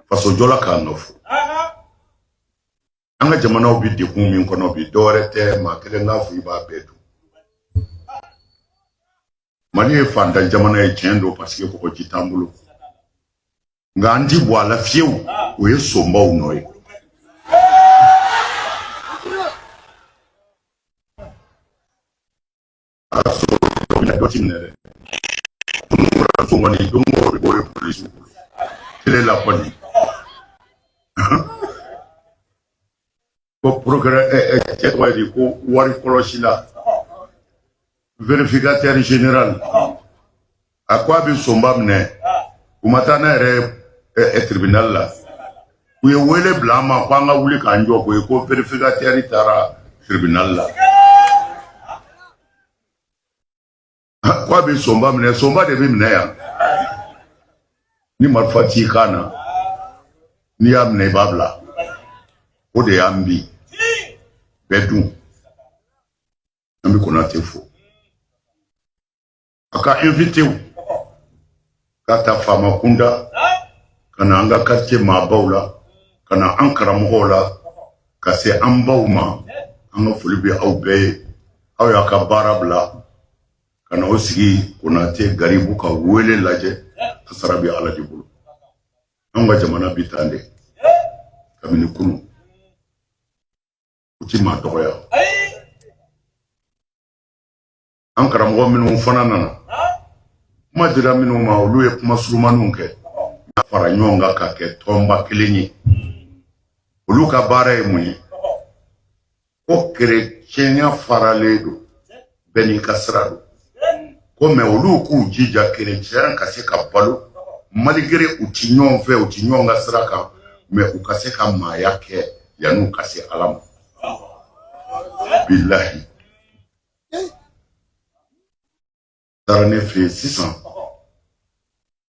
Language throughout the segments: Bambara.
Fasojɔla k'an ka fo. An ka jamanaw bɛ degun min kɔnɔ bi, dɔwɛrɛ tɛ, maa kelen k'a fɔ i b'a bɛɛ dun. Mali ye fantan jamana ye, tiɲɛ don, parce que kɔgɔji t'an bolo. Nka an ti bɔ a la fiyewu, o ye sonbaw nɔ ye. A sɔrɔ dɔ ti minɛ dɛ. So kɔni don o don o ye polisiw bolo. Tele la kɔni. Ko procureur cɛ tɔgɔ ye di ko wari kɔlɔsi la. Vérificateur général. A ko a bɛ sonba minɛ. U ma taa n'a yɛrɛ tribunal la. U ye wele bila an ma ko an ka wuli k'an jɔ koyi, ko vérificateur taara tribunal la. Ko a bɛ sonba minɛ, sonba de bɛ minɛ yan. Ni marifa t'i kan na, n'i y'a minɛ i b'a bila. O de y'an bi bɛɛ dun. An bɛ Konate fo. A ka invitéw ka taa faama kunda, ka na an ka quartier maabaw la, ka na an karamɔgɔw la, ka se an baw ma. An ka foli bɛ aw bɛɛ ye. Aw y'a ka baara bila ka na o sigi Konate garibu ka wele lajɛ. A sara bɛ Ala de bolo. Anw ka jamana bi tan de kabini kunun, u ti maa dɔgɔya. An karamɔgɔ minnu fana nana, kuma dira minnu ma, olu ye kuma surumaniw kɛ, fara ɲɔgɔn kan ka kɛ tɔnba kelen ye. Olu ka baara ye mun ye? Ko kerecɛnya faralen don, bɛɛ n'i ka sira don. Ko mɛ olu k'u jija kerecɛnya ka se ka balo malgré u ti ɲɔgɔn fɛ, u ti ɲɔgɔn ka sira kan, mɛ u ka se ka maaya kɛ yan'u ka se Ala ma. Bilahi, taara ne fɛ yen sisan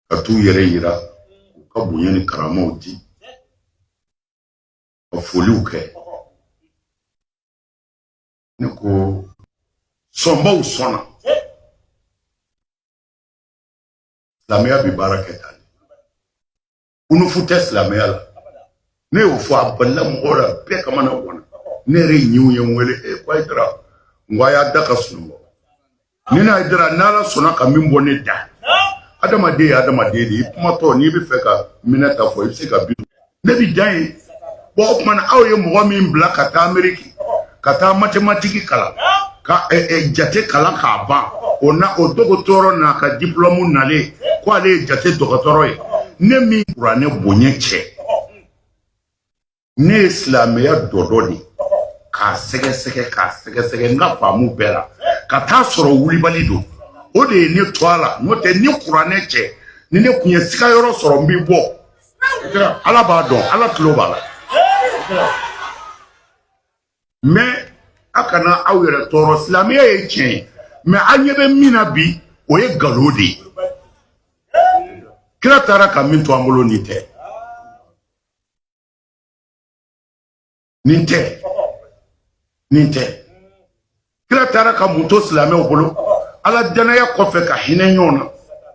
ka t'u yɛrɛ yira, u ka bonya ni karamaw di, ka foliw kɛ. Ne ko sɔnbaw sɔnna, silamɛya bɛ baara kɛ tan de, unufu tɛ silamɛya la. Ne y'o fɔ, a balila mɔgɔw la, bɛɛ kamana ganna. Ne yɛrɛ ɲiw ye n wele, e ko Hayidara, n ko a y'a da ka sunɔgɔ. Ni ne Hayidara, n'Ala sɔnna ka min bɔ ne da, adamaden ye adamaden de ye. I kumatɔ, n'i bɛ fɛ ka minɛ ta fɔ, i bɛ se ka bi ne bi dan ye. Bɔn, o tuma na aw ye mɔgɔ min bila ka taa Ameriki ka taa matematiki kalan, ka jate kalan k'a ban, o na o dɔgɔtɔrɔ n'a ka diplɔmu nalen ko ale ye jate dɔgɔtɔrɔ ye. Ne min kuranɛ bonya cɛ, ne ye silamɛya dɔdɔ de k'a sɛgɛsɛgɛ, k'a sɛgɛsɛgɛ n ka faamu bɛɛ la, ka taa sɔrɔ wulibali don. O de ye ne to a la. N'o tɛ, ni kuranɛ cɛ, ni ne tun ye siga yɔrɔ sɔrɔ, n bɛ bɔ. Ala b'a dɔn, Ala tulo b'a la. Mɛ a kana aw yɛrɛ tɔɔrɔ. Silamɛya ye tiɲɛ ye, mɛ an ɲɛ bɛ min na bi, o ye nkalon de ye. Kira taara ka min to an bolo, nin tɛ, nin tɛ, nin tɛ. Kira taara ka mun to silamɛw bolo? Ala danaya kɔfɛ, ka hinɛ ɲɔgɔn na,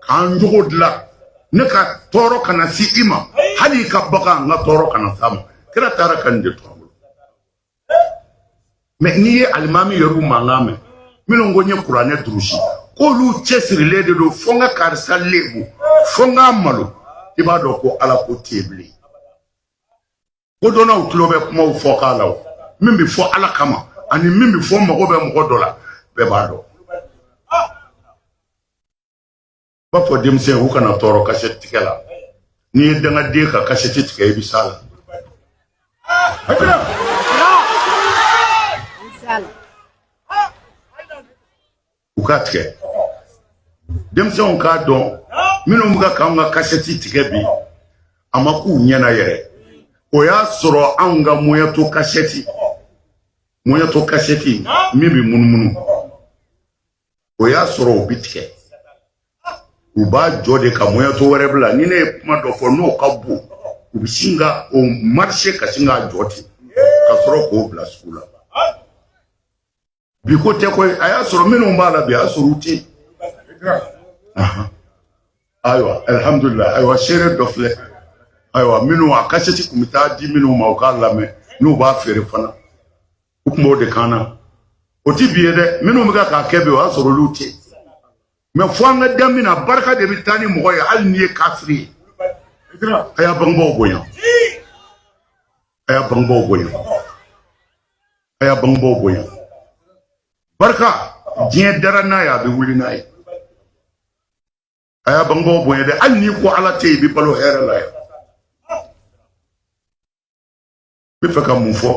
k'an jogo dilan, ne ka tɔɔrɔ kana si i ma, hali i ka bagan, n ka tɔɔrɔ kana s'a ma. Kira taara ka nin de to an bolo. Mɛ n'i ye alimami yɛrɛw mankan mɛn, minnu ko n ye kuranɛ durusi, k'olu cɛsirilen de don, fo n ka karisa lebu, fo n k'a malo, i b'a dɔn ko Ala ko tɛ yen bilen. Kodɔnnaw tulo bɛ kumaw fɔ k'a la, o min bɛ fɔ Ala kama ani min bɛ fɔ mago bɛ mɔgɔ dɔ la, bɛɛ b'a dɔn. B'a fɔ denmisɛn u kana tɔɔrɔ kasɛti tigɛ la. N'i ye dangaden ka kasɛti tigɛ, i bɛ s'a la. U k'a tigɛ. Denmisɛnw k'a dɔn, minnu bɛ ka k'anw ka kasɛti tigɛ bi, a ma k'u ɲɛna yɛrɛ. O y'a sɔrɔ anw ka moɲɛto kasɛti, moɲɛto kasɛti min bɛ munumunu, o y'a sɔrɔ o bɛ tigɛ. U b'a jɔ de ka moɲɛto wɛrɛ bila. Ni ne ye kuma dɔ fɔ n'o ka bon, u bɛ sin ka o marcher ka sin k'a jɔ ten ka sɔrɔ k'o bila sugu la. Bi ko tɛ koyi, a y'a sɔrɔ minnu b'a la bi, a y'a sɔrɔ u tɛ yen. Ayiwa, alihamudulila. Ayiwa, seere dɔ filɛ. Ayiwa, minnu a kasɛti tun bɛ taa di minnu ma, u k'a lamɛn, n'u b'a feere fana, u tun b'o de kan na. O ti bi ye dɛ. Minnu bɛ k'a kɛ bi, o y'a sɔrɔ olu tɛ. Mais fo an ka daminɛ, barika de bɛ taa ni mɔgɔ ye, hali n'i ye kafiri ye. A y'a bangebaaw bonya, a y'a bangebaaw bonya, a y'a bangebaaw bonya. Barika, diɲɛ dara n'a ye, a bɛ wuli n'a ye. A y'a bangebaaw bonya dɛ. Hali n'i ko Ala tɛ yen, i bɛ balo hɛrɛ la yan. N bɛ fɛ ka mun fɔ?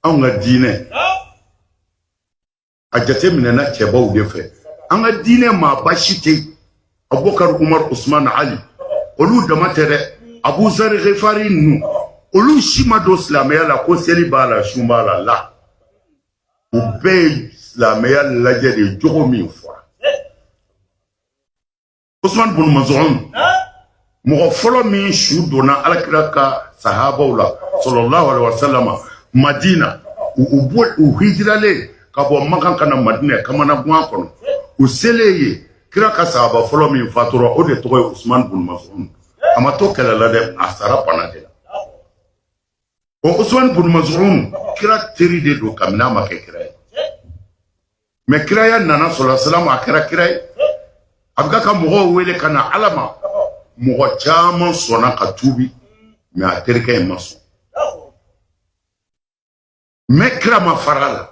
Anw ka diinɛ, a jate minɛna cɛbaw de fɛ. An ka diinɛ maaba si tɛ yen. Abubakar, Umar, Usman, Ali, olu dama tɛ dɛ. Abuzari Ghifari ninnu, olu si ma don silamɛya la ko seli b'a la, sun b'a la. La, u bɛɛ ye silamɛya lajɛ de, jogo min fɔra. Usman bin Maz'un, mɔgɔ fɔlɔ min su donna Alakira ka sahabaw la, sallallahu alaihi wasallam, Madina, u bɔ, u hijiralen ka bɔ Makan ka na Madina, kamanagan kɔnɔ, u selen yen, kira ka sahaba fɔlɔ min fatura, o de tɔgɔ ye Usman bin Maz'un. A ma to kɛlɛ la dɛ, a sara bana de la. O Usman bin Maz'un, kira teri de don kabini a ma kɛ kira ye. Mais kiraya nana, sɔrɔ salamu, a kɛra kira ye, a bɛ ka mɔgɔw wele ka na Ala ma. Mɔgɔ caman sɔnna ka tuubi, mais a terikɛ in ma sɔn. Mais kira ma fara a la.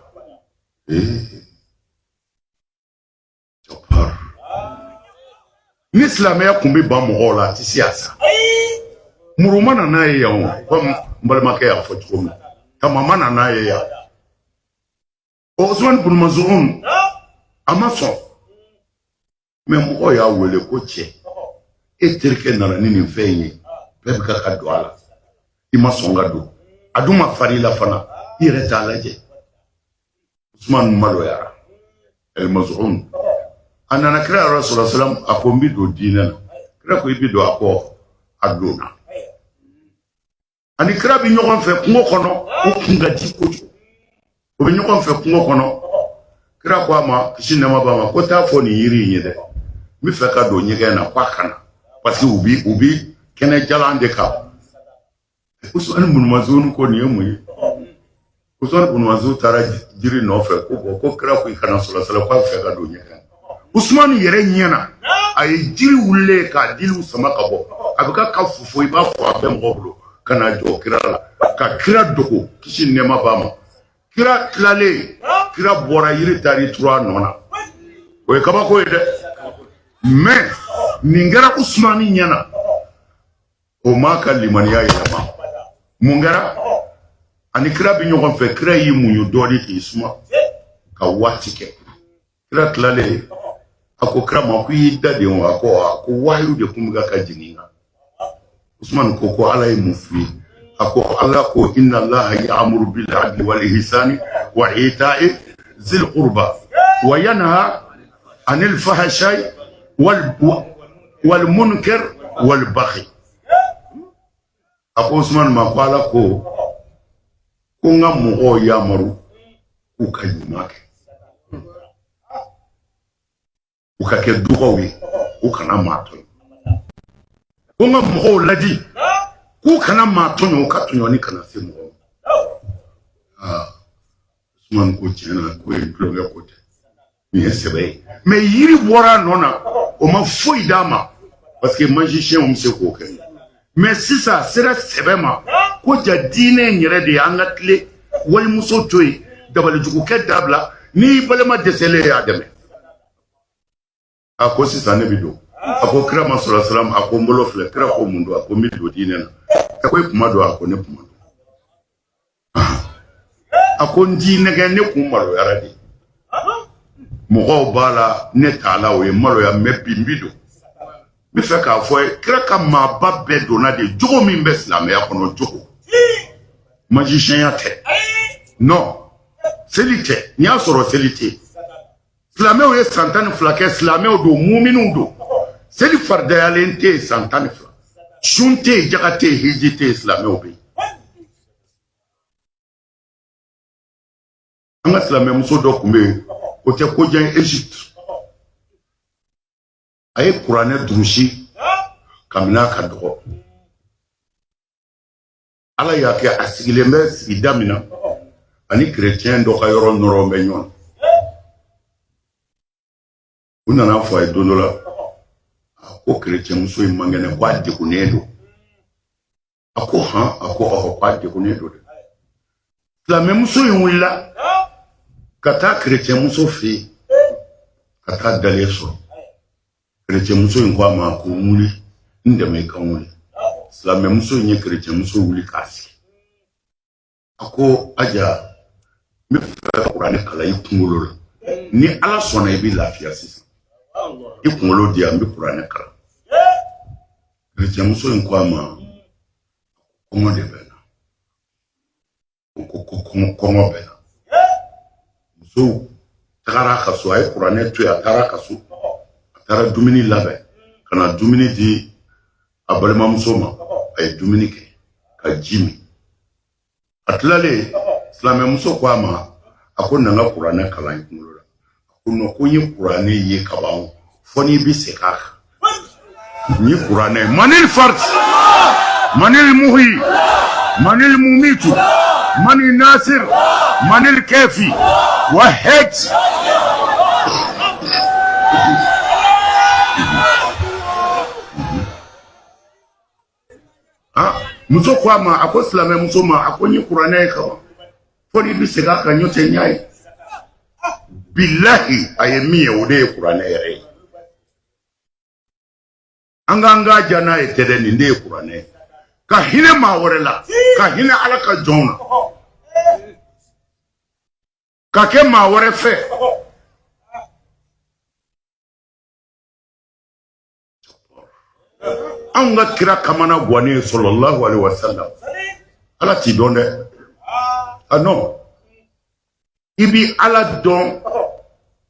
Ee, ni silamɛya kun bɛ ban mɔgɔw la, a tɛ se a sa. Muru ma na n'a ye yan o, komi n balimakɛ y'a fɔ cogo min, tama ma na n'a ye yan. O Usman bin Maz'un, a ma sɔn. Mais mɔgɔw y'a wele ko: cɛ, e terikɛ nana ni nin fɛn in ye, bɛɛ bɛ ka don a la, i ma sɔn ka don. A dun ma fari la fana, i yɛrɛ t'a lajɛ. Usman maloyara. El Maz'un, a nana kira yɛrɛ sɔrɔ salam, a ko: n bɛ don diinɛ na. Kira ko: i bɛ don? A ko a donna. Ani kira bɛ ɲɔgɔn fɛ kungo kɔnɔ, u kun ka di kojugu. U bɛ ɲɔgɔn fɛ kungo kɔnɔ. Kira ko a ma, kisi nɛɛma b'a ma, ko taa fɔ nin yiri in ye dɛ, n bɛ fɛ ka don ɲɛgɛn na, k'a ka na, parce que u bi kɛnɛ jalan de kan. Usman bin Maz'un ko: nin ye mun ye? Usman bin Maz'un taara jiri nɔfɛ ko: bɔn, ko kira ko i kana sɔrɔ sala, k'a fɛ ka don ɲɛgɛn. Usman yɛrɛ ɲɛna, a ye jiri wulilen k'a diliw sama ka bɔ, a bɛ ka fofo, i b'a fɔ a bɛ mɔgɔ bolo, ka na jɔ kira la, ka kira dogo, kisi nɛɛma b'a ma. Kira tilalen, kira bɔra, yiri taar'i turu a nɔ na. O ye kabako ye dɛ. Mais nin kɛra Usumani ɲɛna, o m'a ka limaniya yɛlɛma. Mun kɛra? Ani kira bɛ ɲɔgɔn fɛ, kira y'i muɲu dɔɔni k'i suma ka waati kɛ. Kira tilalen, a ko kira ma ko: i y'i da de wa? A ko wahayu de kun bɛ ka jigin n kan. Usman ko Ala ye mun f'i ye? A ko Ala ko: inna Allaha ya'muru bil adli wal ihsani wa ita'i zil qurba wa yanha anil fahsha'i wal munkar wal baghi. A ko Usman ma ko Ala ko n ka mɔgɔw yamaru k'u ka ɲuman kɛ, u ka kɛ dugaw ye, u kana maa tɔɲɔ. Ko n ka mɔgɔw ladi k'u kana maa tɔɲɔ, u ka tɔɲɔni kana se mɔgɔ ma. Aa, Usman ko: tiɲɛ na, ko ye tulonkɛ ko tɛ, nin ye sɛbɛ ye. Mais yiri bɔra a nɔ na, o ma foyi d'a ma, parce que magicien bɛ se k'o kɛ. Mais sisan a sera sɛbɛ ma ko ja diinɛ in yɛrɛ de ye an ka tile walimuso to yen, dabalijugukɛ dabila, n'i balima dɛsɛlen y'a dɛmɛ. A ko: sisan ne bɛ don. A ko kira ma, sɔrɔ salam, a ko: n bolo filɛ. Kira ko: mun don? A ko: n bɛ don diinɛ na. A ko: e kuma don? A ko: ne kuma don. A ko: n t'i nɛgɛ, ne kun maloyara de, mɔgɔw b'a la, ne t'a la, o ye maloya. Mais bi n bi don. N bɛ fɛ k'a fɔ ye, kira ka maaba bɛɛ donna de jogo min bɛ silamɛya kɔnɔ, jogo magicien tɛ, non, seli tɛ. N'i y'a sɔrɔ seli tɛ yen, silamɛw ye san 12 kɛ, silamɛw don, muminw don, seli faridayalen tɛ yen san 12, sun tɛ yen, jaga tɛ yen, hiji tɛ yen, silamɛw bɛ yen. An ka silamɛmuso dɔ tun bɛ yen, o tɛ ko jan ye, Egypte, a ye kuranɛ durusi kabini a ka dɔgɔ. Ala y'a kɛ a sigilen bɛ sigida min na, ani kerecɛn dɔ ka yɔrɔ nɔrɔ bɛ ɲɔgɔn. U nana fɔ a ye don dɔ la, a ko kerecɛnmuso in man kɛnɛ, ko a degunnen don. A ko han? A ko ɔhɔ, ko a degunnen don dɛ. Silamɛmuso in wulila ka taa kerecɛnmuso fɛ yen, ka taa dalen sɔrɔ. Kerecɛnmuso in ko a ma ko n wuli, n dɛmɛ i ka n wuli. Silamɛmuso in ye kerecɛnmuso wuli k'a sigi. A ko aja, n bɛ fɛ ka kuranɛ kalan i kunkolo la, ni Ala sɔnna i bɛ lafiya sisan. I kunkolo di yan, n bɛ kuranɛ kalan. Kerecɛnmuso in ko a ma, kɔngɔ de bɛ n na. Ko kɔngɔ bɛ n na. Muso tagara a ka so, a ye kuranɛ to yen, a taara a ka so, a taara dumuni labɛn ka na dumuni di a balimamuso ma. A ye dumuni kɛ ka ji min. A tilalen, silamɛmuso ko a ma, a ko na n ka kuranɛ kalan i kunkolo la. A ko non, ko n ye kuranɛ ye kaban, fo n'i bɛ segin a kan. N ye kuranɛ manil fard, manil muhi, manil mumitu, manil nasir, manil kafi wahid. Ah, muso ko a ma, a ko silamɛmuso ma, a ko n ye kuranɛ ye kaban, fo n'i bɛ segin a kan, n'o tɛ n y'a ye. Bilahi, a ye min ye, o de ye kuranɛ yɛrɛ ye. An k'an ka ja n'a ye tɛ dɛ, nin de ye kuranɛ ye. Ka hinɛ maa wɛrɛ la, ka hinɛ Ala ka jɔnw na, ka kɛ maa wɛrɛ fɛ. Anw ka kira kamana gannen sallallahu alaihi wasallam, Ala t'i dɔn dɛ. Ah non, i bi Ala dɔn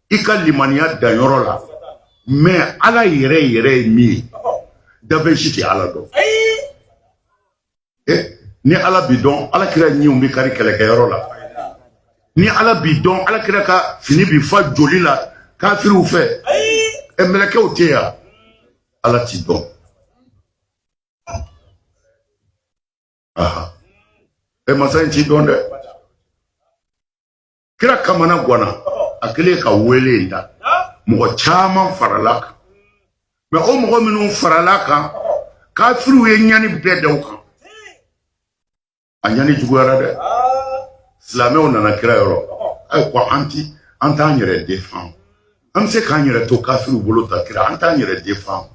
i ka limaniya danyɔrɔ la, mais Ala yɛrɛ yɛrɛ ye min ye, dafɛn si tɛ Ala dɔn. Eh, ni Ala bi dɔn, Ala kira ɲinw bɛ kari kɛlɛkɛyɔrɔ la. Ni Ala bi dɔn, Ala kira ka fini bi fa joli la kafiriw fɛ. Ɛ, mɛlɛkɛw tɛ yan. Ala ti dɔn. Aha, ɛ, masa in ti dɔn dɛ. Kira kamana ganna, a kɛlen ka wele in da, mɔgɔ caman farala kan. Mais o mɔgɔ minnu farala kan, kafiriw ye ɲani bɛɛ da u kan. A ɲani juguyara dɛ. Silamɛw nana kira yɔrɔ, ayi, ko an ti, an t'an yɛrɛ défend, an bɛ se k'an yɛrɛ to kafiriw bolo ta. Kira, an t'an yɛrɛ défend.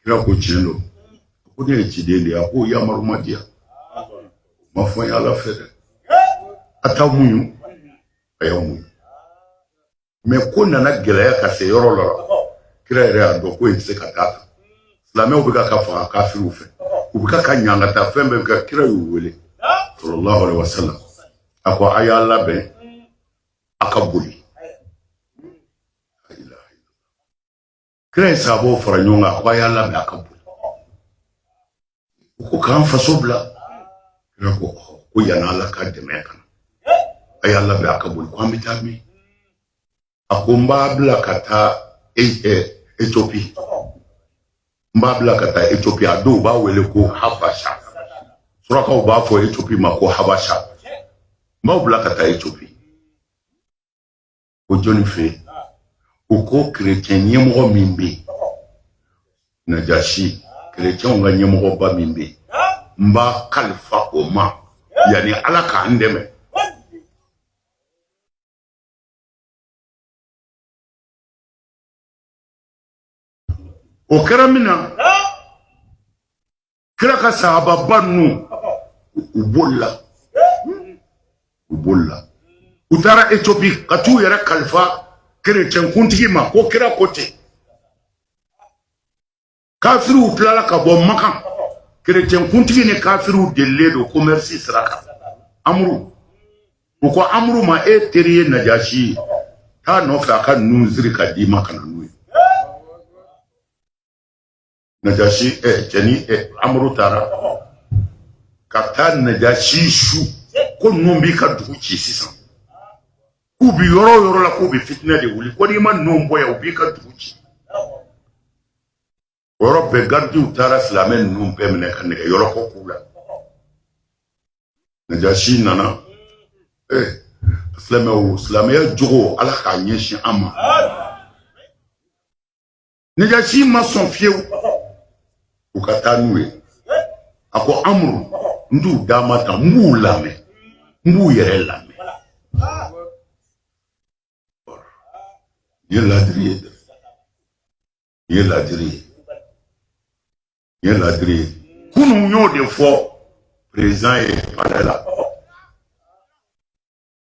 Kira ko tiɲɛ don. Ko ne ye ciden de ye. A ko yamaru ma di yan, ma fɔ n ye Ala fɛ dɛ. A t'aw muɲu, a y'aw muɲu. Mais ko nana gɛlɛya ka se yɔrɔ la, kira yɛrɛ y'a dɔn ko in tɛ se ka taa kan. Silamɛw bɛ ka faga kafiriw fɛ, u bɛ ka ɲangata, fɛn bɛɛ bɛ ka. Kira y'u wele sallallahu alaihi wasallam, a ko a y'a labɛn, a ka boli. Kira ye sahabaw fara ɲɔgɔn kan, a ko a y'a labɛn, a ka boli. U ko k'an faso bila? Kira ko ko yanni Ala ka dɛmɛ ka na, a y'a labɛn, a ka boli. Ko an bɛ taa min? A ko n b'a bila ka taa Ethiopie, n b'a bila ka taa Ethiopie. A dɔw b'a wele ko Habasha, surakaw b'a fɔ Ethiopie ma ko Habasha. N b'aw bila ka taa Ethiopie. Ko jɔnni fɛ yen? U ko kerecɛn ɲɛmɔgɔ min bɛ yen, Najasi, kerecɛnw ka ɲɛmɔgɔba min bɛ yen, n b'a kalifa o ma yanni Ala k'an dɛmɛ. O kɛra min na, kira ka sahababa ninnu, u bolila, u bolila, u taara Ethiopie ka t'u yɛrɛ kalifa kerecɛn kuntigi ma. Ko kira ko ten. Kafiriw tilala ka bɔ Makan. Kerecɛn kuntigi ni kafiriw delilen don commerce sira kan. Amuru, u ko Amuru ma, e teri ye Najasi ye, taa nɔfɛ a ka ninnu siri ka d'i ma ka na n'u ye. Najasi ɛ cɛni ɛ Amuru taara ka taa Najasi su ko ninnu b'i ka dugu ci sisan, k'u bi yɔrɔ o yɔrɔ la, k'u bɛ fitinɛ de wuli, ko n'i ma ninnu bɔ yan, u b'i ka dugu ci. O yɔrɔ bɛɛ, garidiw taara silamɛ ninnu bɛɛ minɛ ka nɛgɛ yɔrɔkɔ k'u la. Najasi nana. Silamɛw, silamɛya jogo, Ala k'a ɲɛsin an ma. Najasi ma sɔn fiyewu u ka taa n'u ye. A ko Amuru, n t'u d'a ma tan, n b'u lamɛn, n b'u yɛrɛ lamɛn. Nin ye ladiri ye dɛ, nin ye ladiri ye, nin ye ladiri ye. Kunun n y'o de fɔ président ye palais la,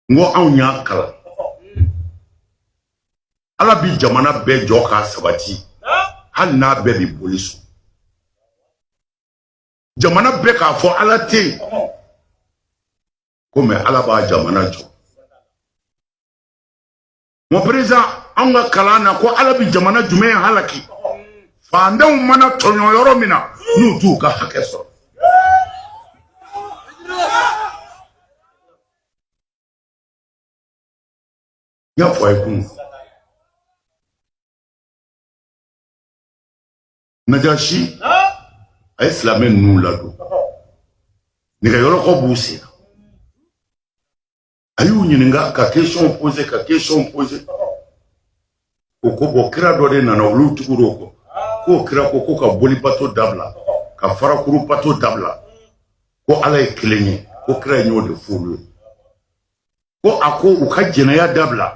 n ko anw y'a kalan, Ala bi jamana bɛɛ jɔ k'a sabati, hali n'a bɛɛ bi boli sɔn. Jamana bɛɛ k'a fɔ Ala tɛ yen ko, mais Ala b'a jamana jɔ. Mon président, anw ka kalan na ko Ala bi jamana jumɛn halaki? Fantanw mana tɔɲɔ yɔrɔ min na, n'u t'u ka hakɛ sɔrɔ. N y'a fɔ a ye kunun, Najasi a ye silamɛ ninnu ladon, nɛgɛyɔlɔkɔ b'u sen na. A y'u ɲininka ka question poser, ka question poser. O ko bon, kira dɔ de nana, olu tugura o kɔ, k'o kira ko ko ka bolibato dabila, ka farakuru bato dabila, ko Ala ye kelen ye, ko kira in y'o de fɔ olu ye. Ko a ko u ka jɛnɛya dabila,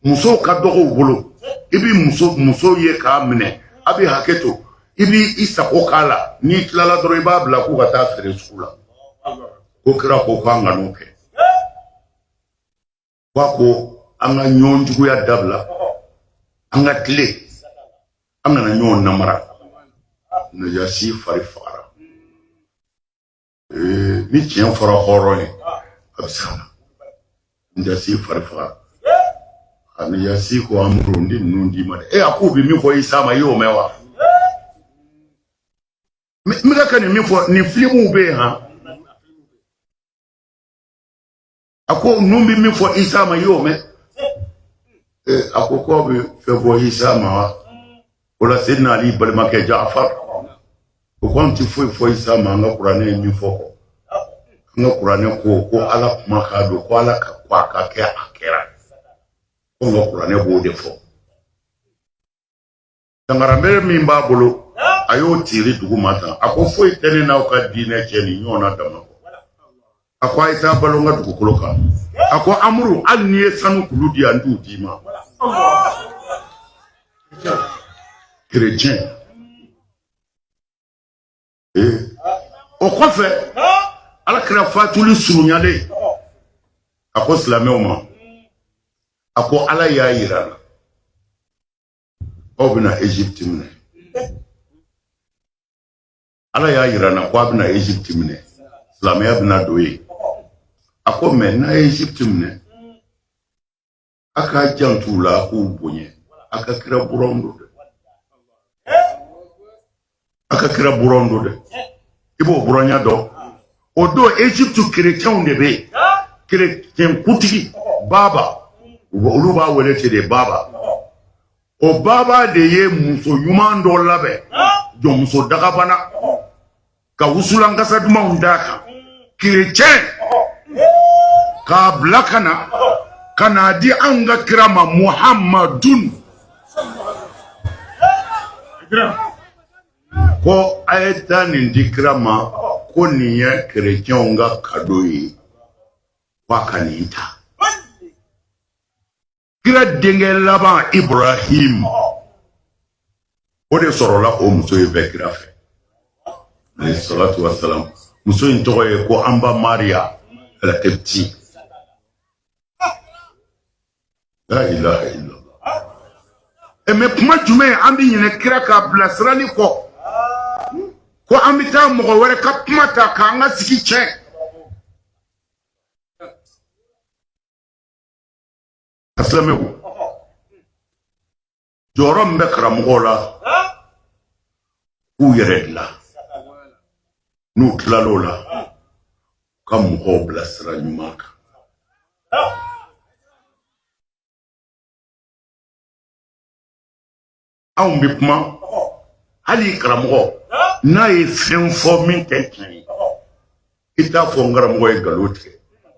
musow ka dɔgɔ u bolo, i bɛ muso ye k'a minɛ, a bɛ hakɛ to, i b'i sago k'a la, n'i tilala dɔrɔn i b'a bila k'u ka taa feere sugu la. Ko kira ko k'an kan'o kɛ. Ko a ko an ka ɲɔgɔn juguya dabila, an ka tilen, an kana ɲɔgɔn namara. Najasi fari fagara. Ni tiɲɛ fɔra hɔrɔn ye, a bɛ sa. Najasi fari fagara. A Najasi ko Amuru, n tɛ ninnu d'i ma dɛ. E, a k'u bɛ min fɔ Isa ma, i y'o mɛn wa? N bɛ ka nin min fɔ, nin filimuw bɛ yen han. A ko ninnu bɛ min fɔ Isa ma, i y'o mɛn? A ko k'aw bɛ fɛn fɔ Isa ma wa? O la Seydina Ali balimakɛ Jafar o ko an tɛ foyi fɔ Isa ma, an ka kuranɛ ye min fɔ kɔ. An ka kuranɛ ko ko Ala kuma k'a don, ko Ala ka ko a ka kɛ, a kɛra. Ko an ka kuranɛ b'o de fɔ. Tangaranmeri min b'a bolo, a y'o tiiri dugu ma tan. A ko foyi tɛ ne n'aw ka diinɛ cɛ nin ɲɔgɔnna dama kɔ. A ko a ye taa balo n ka dugukolo kan. A ko Amuru, hali n'i ye sanu kulu di yan, n t'u d'i ma. Kerecɛn. O kɔfɛ, Ala kira fatuli surunyalen, a ko silamɛw ma, a ko Ala y'a yira n na aw bɛna Egypte minɛ. Ala y'a yira n na ko a bɛna Egypte minɛ, silamɛya bɛna don yen. A ko mais n'a ye Egypte minɛ, a k'a janto u la, a k'u bonya, a ka kira buranw don dɛ, a ka kira buranw don dɛ. I b'o buranya dɔn. O don Egypte kerecɛnw de bɛ yen, kerecɛn kuntigi baba, olu b'a wele ten de, baba. O baba de ye muso ɲuman dɔ labɛn, jɔnmuso dagabana, ka wusulan kasa dumanw d'a kan, kerecɛn, k'a bila ka na, ka n'a di anw ka kira ma Muhamadun, ko a ye taa nin di kira ma, ko nin ye kerecɛnw ka kado ye, ko a ka nin ta. Kira denkɛ laban Ibrahim, o de sɔrɔla o muso in fɛ kira fɛ, alayhi salatu wasalam. Muso in tɔgɔ ye ko Anba Maria Alakebti. La ilaha illallah. E mais kuma jumɛn an bɛ ɲinɛ kira k'a bilasirali kɔ, ko an bɛ taa mɔgɔ wɛrɛ ka kuma ta k'an ka sigi tiɲɛ? A silamɛw, jɔyɔrɔ min bɛ karamɔgɔw la, k'u yɛrɛ dilan, n'u tilal'o la, ka mɔgɔw bila sira ɲuman kan. Anw bɛ kuma, hali karamɔgɔ n'a ye fɛn fɔ min tɛ tiɲɛ ye, I t'a fɔ n karamɔgɔ ye nkalon tigɛ,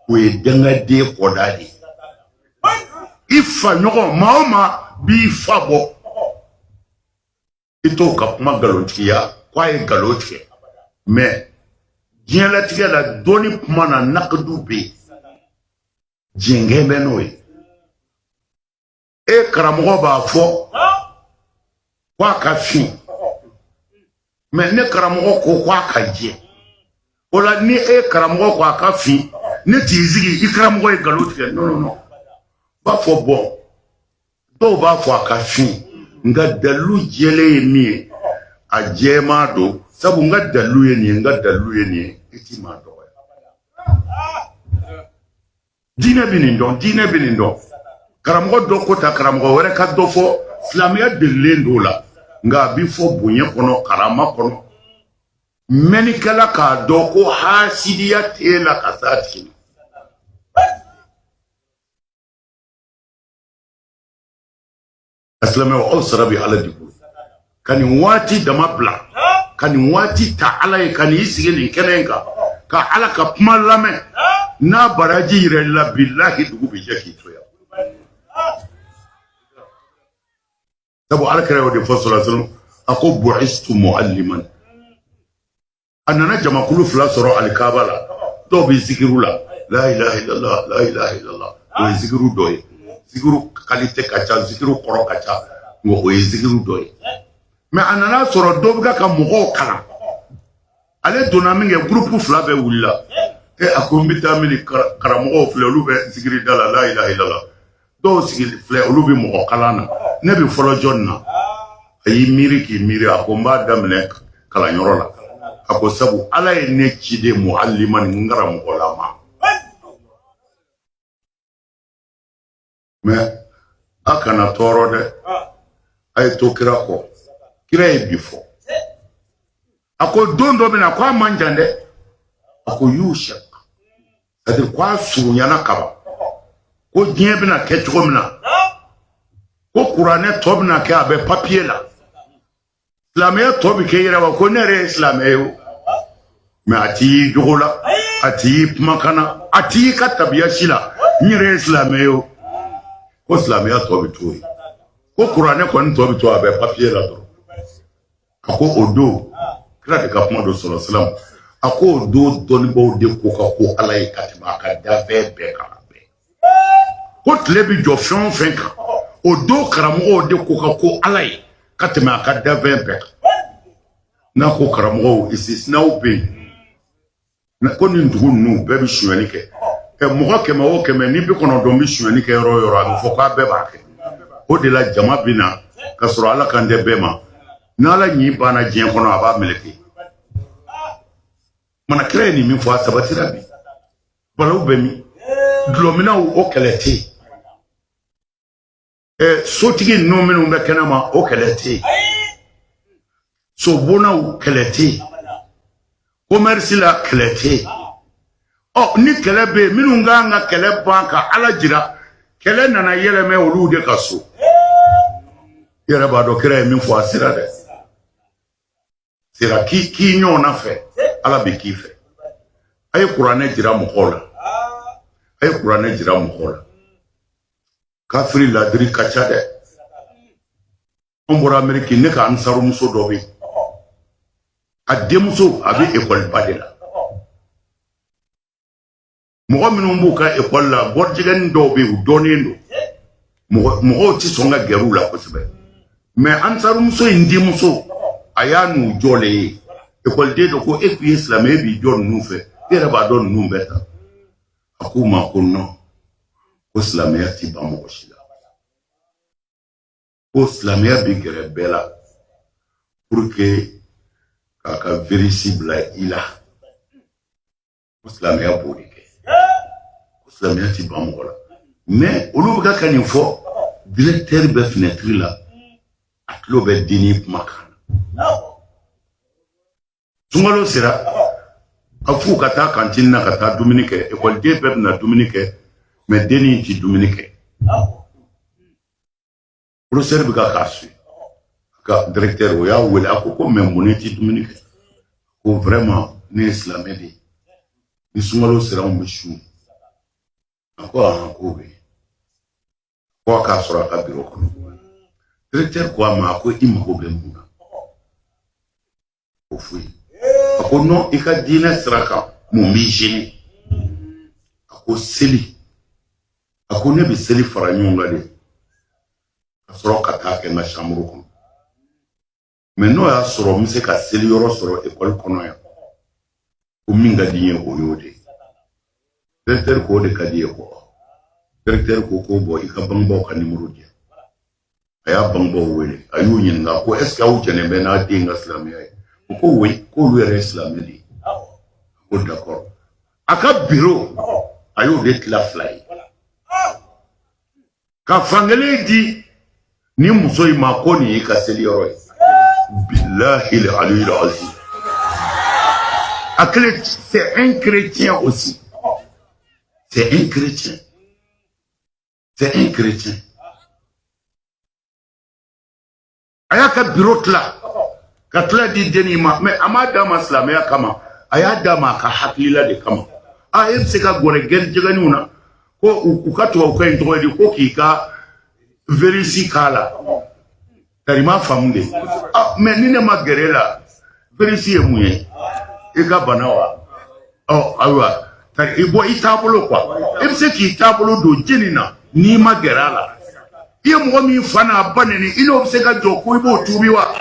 o ye dangaden kɔda de ye. I fa ɲɔgɔn, maa o maa b'i fa bɔ, i t'o ka kuma nkalontigiya ko a ye nkalon tigɛ. Mais diɲɛlatigɛ la, dɔnni kuma na, nakadu bɛ yen, jɛngɛ bɛ n'o ye. E karamɔgɔ b'a fɔ ko a ka fin, mais ne karamɔgɔ ko ko a ka jɛ. O la, ni e karamɔgɔ ko a ka fin, ne t'i sigi i karamɔgɔ ye nkalon tigɛ. Non, non, non. B'a fɔ bɔn, dɔw b'a fɔ a ka fin, nka dalilu jɛlen ye min ye, a jɛman don, sabu n ka dalilu ye nin ye, n ka dalilu ye nin ye. I t'i maa dɔgɔya. Diinɛ bɛ nin dɔn, diinɛ bɛ nin dɔn. Karamɔgɔ dɔ ko ta, karamɔgɔ wɛrɛ ka dɔ fɔ, silamɛya delilen don o la. Nka a bɛ fɔ bonya kɔnɔ, karama kɔnɔ. Mɛnnikɛla k'a dɔn ko hasidiya t'e la ka s'a tigi ma. A silamɛw, aw sara bɛ Ala de bolo. Ka nin waati dama bila, ka nin waati ta Ala ye, ka n'i sigi nin kɛnɛ in kan ka Ala ka kuma lamɛn, n'a baraji yir'i la, bilahi, dugu bɛ jɛ k'i to yan. Sabu Ala kira y'o de fɔ sɔrɔ sɔrɔ, a ko bu'istu mu'alliman. A nana jamakulu fila sɔrɔ alikaba la. Dɔw bɛ zikiru la, la ilaha illallah, la ilaha illallah. O ye zikiru dɔ ye. Zikiru qualité ka ca, zikiru kɔrɔ ka ca, nka o ye zikiru dɔ ye. Mais a nana sɔrɔ dɔ bɛ ka mɔgɔw kalan. Ale donna min kɛ, groupe fila bɛɛ wulila. E, a ko n bɛ taa min, karamɔgɔw filɛ, olu bɛ zikiri da la, la ilaha illallah. Dɔw sigi filɛ, olu bɛ mɔgɔ kalan na. Ne bɛ fɔlɔ jɔn na? A y'i miiri k'i miiri, a ko n b'a daminɛ kalanyɔrɔ la. A ko sabu Ala ye ne ci de mu'alliman, n karamɔgɔlama. Mais a kana tɔɔrɔ dɛ, a ye to kira kɔ. Kira ye bi fɔ, a ko don dɔ bɛ na, ko a man jan dɛ. A ko yushak, c'est-à-dire ko a surunyana kaban, ko diɲɛ bɛna kɛ cogo min na, ko kuranɛ tɔ bɛna kɛ a bɛ papiye la, silamɛya tɔ bɛ kɛ yɛrɛ wa, ko ne yɛrɛ ye silamɛ ye o, mais a t'i y'i jogo la, a t'i y'i kumakan na, a t'i y'i ka tabiya si la. N yɛrɛ ye silamɛ ye o, ko silamɛya tɔ bɛ to yen, ko kuranɛ kɔni tɔ bɛ to a bɛ papiye la dɔrɔn. A ko o don, kira de ka kuma don sɔrɔ silam, a ko o don dɔnnibaaw de ko ka ko Ala ye ka tɛmɛ a ka danfɛn bɛɛ kan. Ko tile bɛ jɔ fɛn o fɛn kan, o don karamɔgɔw de ko ka ko Ala ye ka tɛmɛ a ka danfɛn bɛɛ kan. N'a ko karamɔgɔw, isisinaw bɛ yen, ko nin dugu ninnu bɛɛ bɛ sonyali kɛ. Mɔgɔ 100 o 100, ni 90 bɛ sonyali kɛ yɔrɔ o yɔrɔ, a bɛ fɔ k'a bɛɛ b'a kɛ. O de la jama bɛ na ka sɔrɔ Ala kan tɛ bɛɛ ma. N'Ala ɲi banna diɲɛ kɔnɔ, a b'a meleke. Mana kira ye nin min fɔ, a sabatira bi. Balawu bɛ min? Dulɔminnaw, o kɛlɛ tɛ yen. Sotigi ninnu minnu bɛ kɛnɛma, o kɛlɛ tɛ yen. Sobonnaw, kɛlɛ tɛ yen. Commerce la, kɛlɛ tɛ yen. Ɔ, ni kɛlɛ bɛ yen, minnu kan ka kɛlɛ ban ka Ala jira, kɛlɛ nana yɛlɛmɛ olu de ka so. I yɛrɛ b'a dɔn kira ye min fɔ, a sera dɛ, sera. K'i ɲɔgɔnna fɛ, Ala bɛ k'i fɛ. A ye kuranɛ jira mɔgɔw la, a ye kuranɛ jira mɔgɔw la. Kafiri ladiri ka ca dɛ. An bɔra Ameriki, ne ka ansarumuso dɔ bɛ yen, a denmuso a bɛ ekɔliba de la. Mɔgɔ minnu b'u ka ekɔli la, gɔrijɛgɛni dɔw bɛ yen, u dɔnnen don, mɔgɔw tɛ sɔn ka gɛrɛ u la kosɛbɛ. Mais ansarumuso in denmuso, a y'a n'u jɔlen ye, ekɔliden dɔ ko e k'i ye silamɛ, e b'i jɔ ninnu fɛ, e yɛrɛ b'a dɔn ninnu bɛɛ ta. A k'u ma ko non, ko silamɛya ti ban mɔgɔ si la, ko silamɛya bɛ gɛrɛ bɛɛ la pour que k'a ka virus bila i la, ko silamɛya b'o de kɛ, ko silamɛya ti ban mɔgɔ la. Mais olu bɛ ka nin fɔ, directeur bɛ fenêtre la, a tulo bɛ denni kumakan na. Sunkalo sera, a f'u ka taa cantine na ka taa dumuni kɛ. Ekɔliden bɛɛ bɛna dumuni kɛ, mais denni ti dumuni kɛ. Professeur bɛ ka k'a su ka directeur, o y'a wele, a ko ko mais mun ne ti dumuni kɛ? Ko vraiment, ne ye silamɛ de ye. Ni sunkalo sera, anw bɛ sun. A ko ahan, k'o bɛ yen, ko a k'a sɔrɔ a ka biro kɔnɔ. Directeur ko a ma, a ko i mago bɛ mun na? O foyi. A ko non, i ka diinɛ sira kan, mun b'i gêner? A ko seli. A ko ne bɛ seli fara ɲɔgɔn kan de ka sɔrɔ ka taa kɛ n ka chambre kɔnɔ, mais n'o y'a sɔrɔ n bɛ se ka seli yɔrɔ sɔrɔ ekɔli kɔnɔ yan, ko min ka di n ye, o y'o de ye. Directeur ko o de ka di ye ko directeur ko ko bon, i ka bangebaaw ka nimoro di yan. A y'a bangebaaw wele, a y'u ɲininka ko est ce que aw jɛnnen bɛ n'a den ka silamɛya ye? U ko oui, k'olu yɛrɛ ye silamɛ de ye. Ko d'accord. A ka biro, a y'o de tila fila ye, ka fankelen di ni muso in ma, ko nin y'i ka seli yɔrɔ ye. Bilahi aliyul azim. A kelen, c'est un chrétien aussi, c'est un chrétien, c'est un chrétien. A y'a ka biro tila ka tila di dennin ma, mais a m'a d'a ma silamɛya kama, a y'a d'a ma a ka hakilila de kama. A e bɛ se ka gɛrɛ gɛrijɛgɛninw na ko u ka tubabukan in tɔgɔ ye di, ko k'i ka virus k'a la, tari m'a faamu de. Ah, mais ni ne ma gɛrɛ la, virus ye mun ye? I ka bana wa? Ɔ ayiwa, tari i bɔ i taabolo quoi. E bɛ se k'i taabolo don jeni na n'i ma gɛrɛ a la? I ye mɔgɔ min fa n'a ba neni, i n'o bɛ se ka jɔ ko i b'o tuubi wa?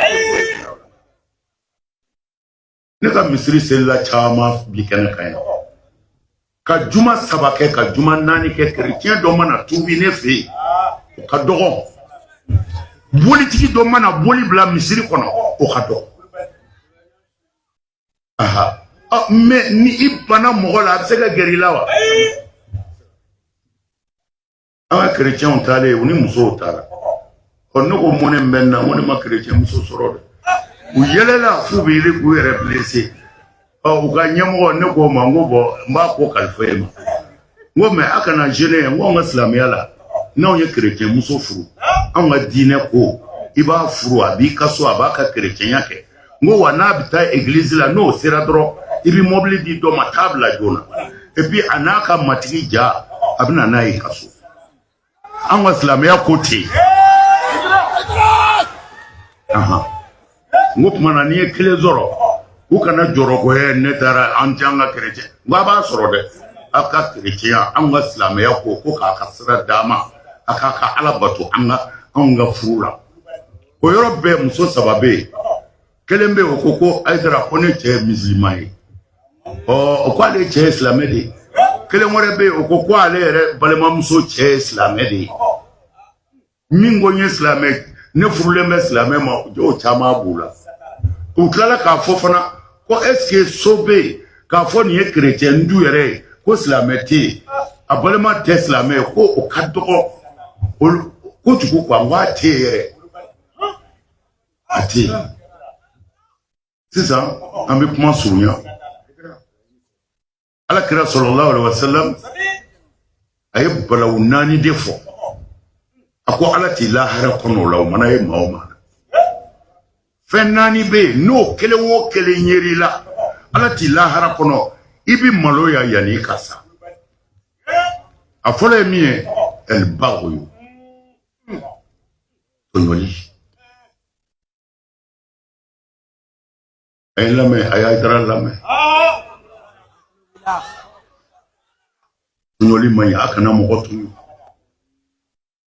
Ne ka misiri selila caman bi kɛnɛ kan yan, ka juma 3 kɛ, ka juma 4 kɛ, kerecɛn dɔ mana tuubi ne fɛ yen, o ka dɔgɔ. Bolitigi dɔ mana boli bila misiri kɔnɔ, o ka dɔgɔ. Aha, mais ni i banna mɔgɔ la, a bɛ se ka gɛrɛ i la wa? An ka kerecɛnw taalen, u ni musow taara. Ɔ, ne ko mɔnɛ bɛ n na, n ko ne ma kerecɛn muso sɔrɔ dɛ. U yɛlɛla f'u bɛ yiri k'u yɛrɛ blessé. Ɔ, u ka ɲɛmɔgɔ, ne k'o ma, n ko bon, n b'a ko kalifa e ma. N ko mais a kana gêner. N ko anw ka silamɛya la, n'anw ye kerecɛn muso furu, anw ka diinɛ ko i b'a furu, a b'i ka so, a b'a ka kerecɛnya kɛ. N ko wa n'a bɛ taa église la, n'o sera dɔrɔn, i bɛ mobili di dɔ ma, taa bila joona, et puis a n'a ka matigi ja, a bɛ na n'a ye ka so. An ka silamɛya ko ten. N ko tuma na n'i ye kelen sɔrɔ, u kana jɔrɔ ko ne taara, an tɛ an ka kerecɛn. N ko a b'a sɔrɔ dɛ, aw ka kerecɛnya, anw ka silamɛya ko ko k'a ka sira d'a ma, a k'a ka Ala bato an ka anw ka furu la. O yɔrɔ bɛɛ, muso 3 bɛ yen. Kelen bɛ yen, o ko ko Ayidara, ko ne cɛ ye musulman ye. Ɔ, o ko ale cɛ ye silamɛ de ye. Kelen wɛrɛ bɛ yen, o ko ko ale yɛrɛ balimamuso cɛ ye silamɛ de ye. Min ko n ye silamɛ, ne furulen bɛ silamɛ ma, o caman b'u la. U tilala k'a fɔ fana ko est ce que so bɛ yen k'a fɔ nin ye kerecɛn du yɛrɛ ye, ko silamɛ tɛ yen, a balima tɛ silamɛ ye, ko o ka dɔgɔ kojugu quoi. N ko a tɛ yen yɛrɛ, a tɛ yen. Sisan an bɛ kuma surunya. Ala kira sallallahu alaihi wasallam, a ye balawu 4 de fɔ. A ko Ala t'i lahara kɔnɔ o la, o mana ye maa o maa na. Fɛn 4 bɛ yen, n'o kelen o kelen yer'i la, Ala t'i lahara kɔnɔ, i bɛ maloya yanni i ka sa. A fɔlɔ ye min ye, ɛlibagoyo, tɔɲɔli. A ye lamɛn, a y'a dara lamɛn. Tɔɲɔli man ɲi, a kana mɔgɔ tɔɲɔ,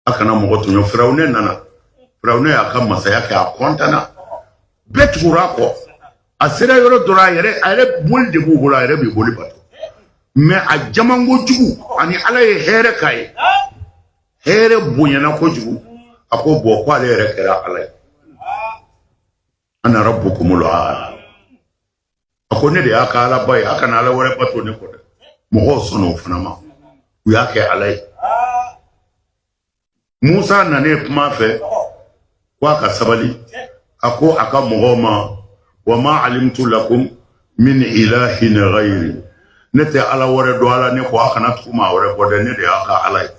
a kana mɔgɔ tɔɲɔ. Firawunɛ nana, Firawunɛ y'a ka masaya kɛ, a kɔntanna, bɛɛ tugura a kɔ. A sera yɔrɔ dɔ la, a yɛrɛ boli de b'u bolo, a yɛrɛ b'i boli bato. Mais a jaman kojugu, ani Ala ye hɛrɛ k'a ye, hɛrɛ bonyana kojugu, a ko bon, ko ale yɛrɛ kɛra Ala ye. Ana rabbukumul aala. A ko ne de y'a ka Alaba ye, a kana Ala wɛrɛ bato ne kɔ dɛ. Mɔgɔw sɔnna o fana ma, u y'a kɛ Ala ye. Musa nanen kuma fɛ ko a ka sabali, a ko a ka mɔgɔw ma, wa ma alimtu lakum min ilahin ghayri, ne tɛ Ala wɛrɛ dɔn ala ne kɔ, a kana tugu maa wɛrɛ kɔ dɛ, ne de y'a ka Ala ye.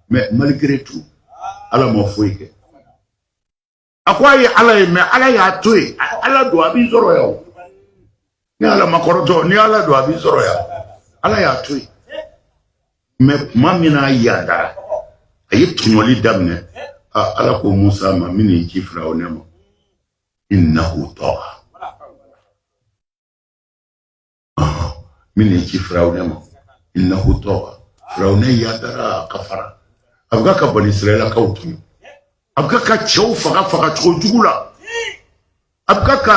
Mais malgré tout, Ala ma foyi kɛ. A ko a ye Ala ye, mais Ala y'a to yen. Ala don, a b'i sɔrɔ yan o. Ni Ala ma kɔrɔtɔ, ni Ala don, a b'i sɔrɔ yan. Ala y'a to yen. Mais tuma min na a yadara, a ye tɔɲɔli daminɛ. Ala ko Musa ma, n bɛn'i ci Firawunɛ ma. Innahu taga. N bɛn'i ci Firawunɛ ma. Innahu taga. Firawunɛ yadara ka fara. A bɛ ka bani Israɛlakaw tɔɲɔ. A bɛ ka cɛw faga fagacogo jugu la. A bɛ ka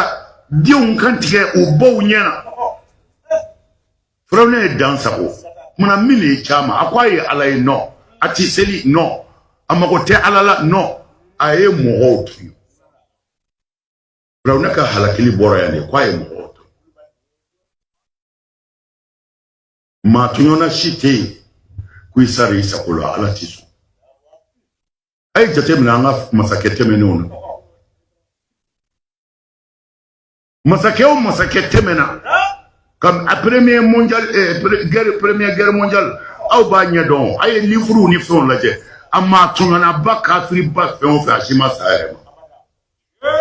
denw kan tigɛ u baw ɲɛ na. Firawunɛ ye dan sago. Munna min ye caman a ko a ye Ala ye non, a ti seli non, a mago tɛ Ala la non, a ye mɔgɔw tɔɲɔ. Firawunɛ ka halakili bɔra yan de ko a ye mɔgɔw tɔɲɔ. Maa tɔɲɔna si tɛ yen ko i sara i sago la, Ala ti sɔn. A ye jateminɛ an ka masakɛ tɛmɛnenw na. Masakɛ o masakɛ tɛmɛna ka a premier mondial guerre, première guerre mondiale, aw b'a ɲɛdɔn, a ye livrew ni fɛnw lajɛ, a maa tɔɲɔnaba kafiriba fɛn o fɛn, a si ma sa a yɛrɛ ma.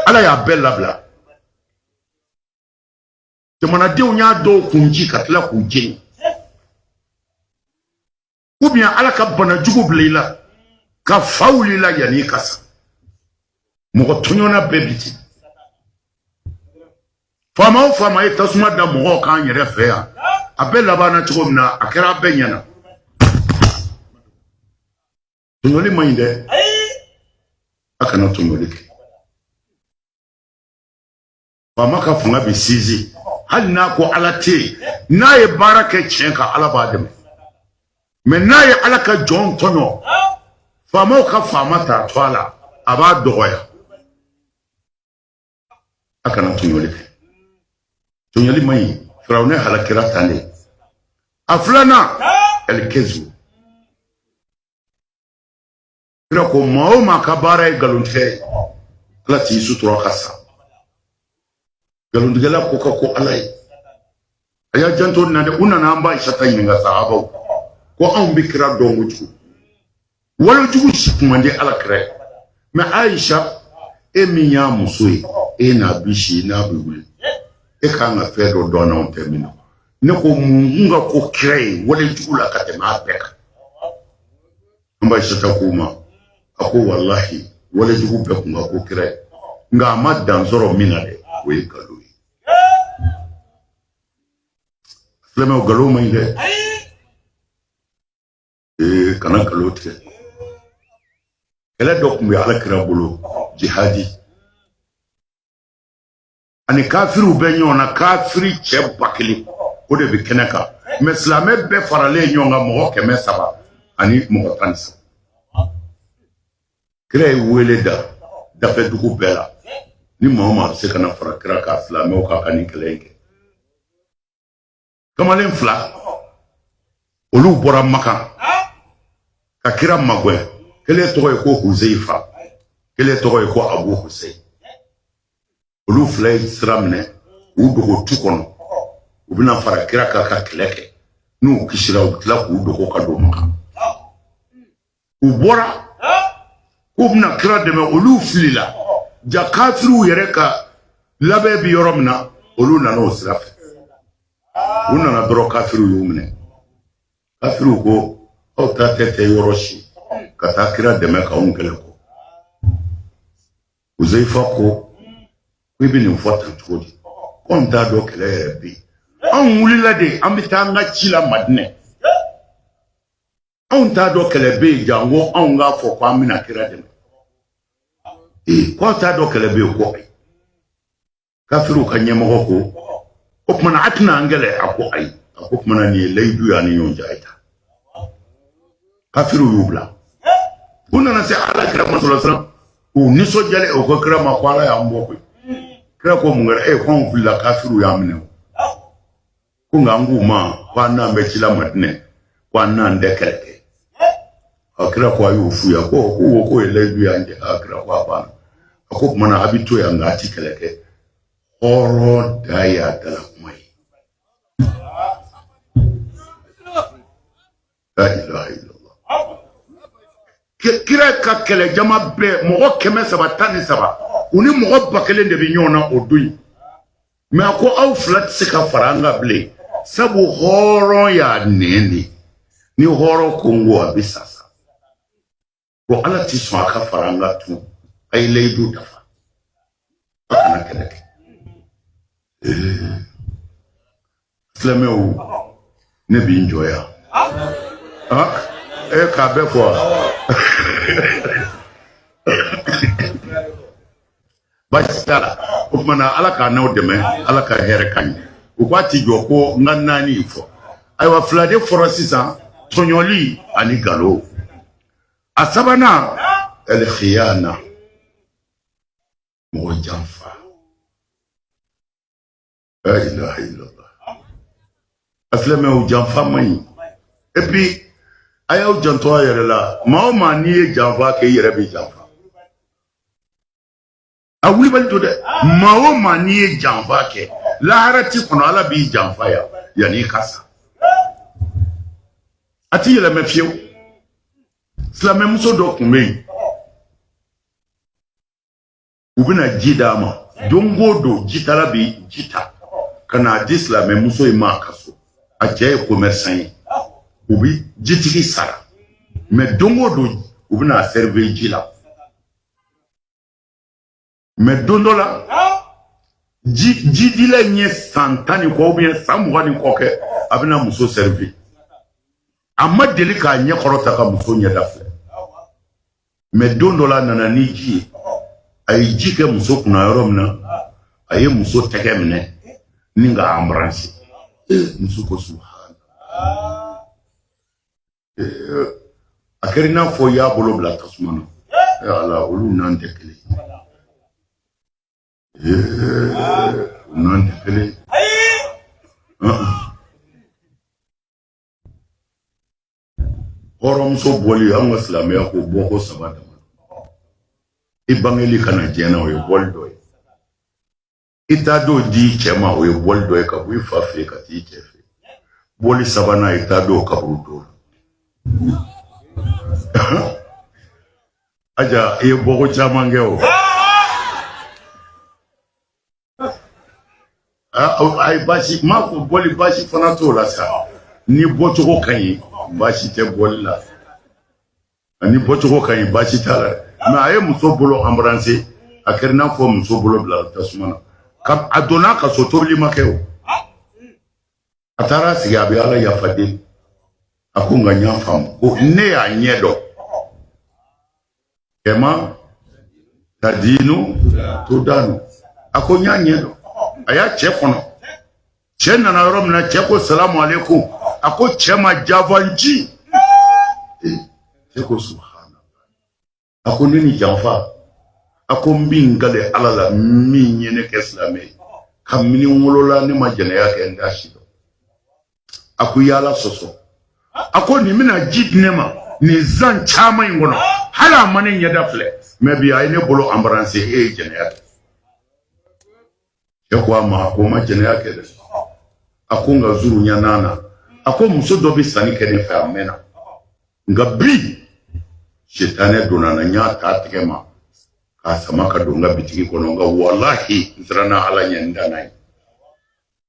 Ala y'a bɛɛ labila. Jamanadenw y'a dɔw kun ci ka tila k'u jeni. Ou bien Ala ka bana jugu bila i la ka fa wuli i la yanni i ka sa. Mɔgɔ tɔɲɔna bɛɛ bi ten. Faama o faama ye tasuma da mɔgɔw kan yɛrɛ fɛ yan, a bɛɛ labanna cogo min na, a kɛra a bɛɛ ɲɛna. Tɔɲɔli man ɲi dɛ, a kana tɔɲɔli kɛ. Faama ka fanga bɛ sinsin hali n'a ko Ala tɛ yen, n'a ye baara kɛ tiɲɛ kan, Ala b'a dɛmɛ. Mais n'a ye Ala ka jɔn tɔɲɔ, faamaw ka faama t'a to a la, a b'a dɔgɔya. A kana tɔɲɔli kɛ, tɔɲɔli man ɲi. Firawunɛ halakira tan de. A filanan, ɛlikezu. Kira ko maa o maa ka baara ye nkalontigɛ ye, Ala t'i sutura ka sa. Nkalontigɛla ko ka ko Ala ye. A y'a janto nin na dɛ. U nana an ba Ayisata ɲininka, sahabaw ko anw bɛ kira dɔn kojugu, walejugu si kun man di Ala kira ye. Mais Ayisa, e min y'a muso ye, e n'a bi si n'a bɛ wuli, e kan ka fɛn dɔ dɔn n'anw tɛ min na. Ne ko mun kun ka ko kira ye walejugu la ka tɛmɛ a bɛɛ kan? An ba Ayisata k'u ma, a ko walahi, walejugu bɛɛ kun ka ko kira ye, nka a ma dan sɔrɔ min na dɛ, o ye nkalon ye. Silamɛw, nkalon man ɲi dɛ. Ee, kana nkalon tigɛ. Kɛlɛ dɔ tun bɛ Ala kira bolo, jihadi, ani kafiriw bɛ ɲɔgɔn na, kafiri cɛ 1000 o de bɛ kɛnɛ kan, mais silamɛ bɛɛ faralen ɲɔgɔn kan mɔgɔ 313. Kira ye wele da dafɛ dugu bɛɛ la, ni maa o maa bɛ se ka na fara kira kan, silamɛw kan, ka nin kɛlɛ in kɛ. Kamalen fila olu bɔra Makan ka kira magɛn. Kelen tɔgɔ ye ko Huzeifa, kelen tɔgɔ ye ko Abu Hussein. Olu fila ye sira minɛ k'u dogo tu kɔnɔ, u bɛna fara kira kan ka kɛlɛ kɛ. N'u kisira, u bɛ tila k'u dogo ka don Makan. U bɔra k'u bɛna kira dɛmɛ, olu filila. Ja kafiriw yɛrɛ ka labɛn bɛ yɔrɔ min na, olu nana o sira fɛ. U nana dɔrɔn, kafiriw y'u minɛ. Kafiriw ko aw ta tɛ yɔrɔ si ka taa kira dɛmɛ k'anw kɛlɛ kɔ. Huzeifa ko i bɛ nin fɔ tan cogo di? Ko anw t'a dɔn kɛlɛ yɛrɛ bɛ yen. Anw wulila de, an bɛ taa an ka ci la Madinɛ. Anw t'a dɔn kɛlɛ bɛ yen, janko anw k'a fɔ ko an bɛna kira dɛmɛ. Ee, ko aw t'a dɔn kɛlɛ bɛ yen ko ayi. Kafiriw ka ɲɛmɔgɔ ko o kumana a tɛna an kɛlɛ? A ko ayi. A ko kumana nin ye layidu y'an ni ɲɔgɔn cɛ, a ye taa. Kafiriw y'u bila. U nana se Ala kira ma sɔrɔ siran, u nisɔndiyalen, o ko kira ma ko Ala y'an bɔ koyi. Kira ko mun kɛra? E ko anw filila, kafiriw y'an minɛ. Ko nka an k'u ma ko an n'an bɛ ci la Madinɛ, ko an n'an tɛ kɛlɛ kɛ. A kira ko a y'o f'u ye ko k'u ko k'o ye layidu y'an cɛ. A kira ko a banna. A ko kumana a bɛ to yan nka a ti kɛlɛ kɛ. Hɔrɔn da y'a dala kuma ye. La ilaha illallah. Kira ka kɛlɛ jama bɛɛ mɔgɔ 313, u ni mɔgɔ 1000 de bɛ ɲɔgɔn na o don in. Mais a ko aw fila tɛ se ka fara an kan bilen. Sabu hɔrɔn y'a nɛn de, ni hɔrɔn ko n ko a bɛ sa sa. Ko Ala ti sɔn a ka fara an kan tun. A ye layidu dafa, a kana kɛlɛ kɛ. Silamɛw, ne b'i n jɔ yan e k'a bɛɛ fɔ wa? Baasi t'a la. O tuma na, Ala k'a n'aw dɛmɛ, Ala ka hɛrɛ ka ɲɛ. U k'a ti jɔ ko n ka naani fɔ. Ayiwa, fila de fɔra sisan: tɔɲɔli ani nkalon. A sabanan, ɛlkhiyana, mɔgɔ janfa. La ilaha illallah. A silamɛw, janfa man ɲi. Et puis a y'aw janto a yɛrɛ la. Maa o maa, n'i ye janfa kɛ, i yɛrɛ bɛ janfa. A wulibali to dɛ. Maa o maa, n'i ye janfa kɛ, lahara ti kɔnɔ, Ala b'i janfa yan yanni i ka sa. A ti yɛlɛmɛ fiyewu. Silamɛmuso dɔ tun bɛ yen, u bɛna ji d'a ma don o don. Jitala bɛ ji ta ka n'a di silamɛmuso in ma a ka so. A cɛ ye commerçant ye, u bɛ jitigi sara, mais don o don u bɛna a servir ji la. Mais don dɔ la, jidila in ye san 10 ni kɔ ou bien san 20 ni kɔ kɛ, a bɛna muso servir. A ma deli k'a ɲɛ kɔrɔta ka muso ɲɛda filɛ. Mais don dɔ la, a nana ni ji ye. A ye ji kɛ muso kunna yɔrɔ min na, a ye muso tɛgɛ minɛ ni k'a embrasser. Muso ko subahana. A kɛra i n'a fɔ i y'a bolo bila tasuma na. Ala, olu n'an tɛ kelen ye, u n'an tɛ kelen ye. Hɔrɔnmuso bɔli, an ka silamɛya ko bɔko saba dama. I bangeli ka na diɲɛ na, o ye bɔli dɔ ye. I taa don di cɛ ma, o ye bɔli dɔ ye, ka bɔ i fa fɛ yen ka t'i cɛ fɛ yen. Bɔli sabanan, i taa don kaburu don la. Aja, i ye bɔko caman kɛ o. Ayi, baasi m'a fɔ bɔli baasi fana t'o la sa. Ni bɔcogo ka ɲi, baasi tɛ bɔli la. Ni bɔcogo ka ɲi, baasi t'a la. Mais a ye muso bolo embrasser, a kɛra i n'a fɔ muso bolo bila tasuma na. A donna a ka so, tobili ma kɛ o. A taara sigi, a bɛ Ala yafa deli. A ko nka n y'a faamu ko ne y'a ɲɛ dɔn. Kama tadinu tudanu. A ko n y'a ɲɛ dɔn. A y'a cɛ kɔnɔ. Cɛ nana yɔrɔ min na, cɛ ko salamu aleykum. A ko cɛ ma jafanji. Cɛ ko subahana. A ko ne ni janfa. A ko n bɛ n kale Ala la min ye ne kɛ silamɛ ye, kabini n wolola ne ma jɛnɛya kɛ, n t'a si dɔn. A ko i y'Ala sɔsɔ. A ko nin bɛna ji di ne ma nin san caman in kɔnɔ, hali a ma ne ɲɛda filɛ, mais bi a ye ne bolo embrasser, e ye jɛnɛya kɛ. Cɛ ko a ma ko n ma jɛnɛya kɛ dɛ. A ko nka zurunya n'a na, a ko muso dɔ bɛ sanni kɛ ne fɛ a mɛnna, nka bi sitanɛ donna n na, n y'a ta tigɛ ma k'a sama ka don n ka bitigi kɔnɔ, nka walahi n siranna Ala ɲɛ, n danna ye.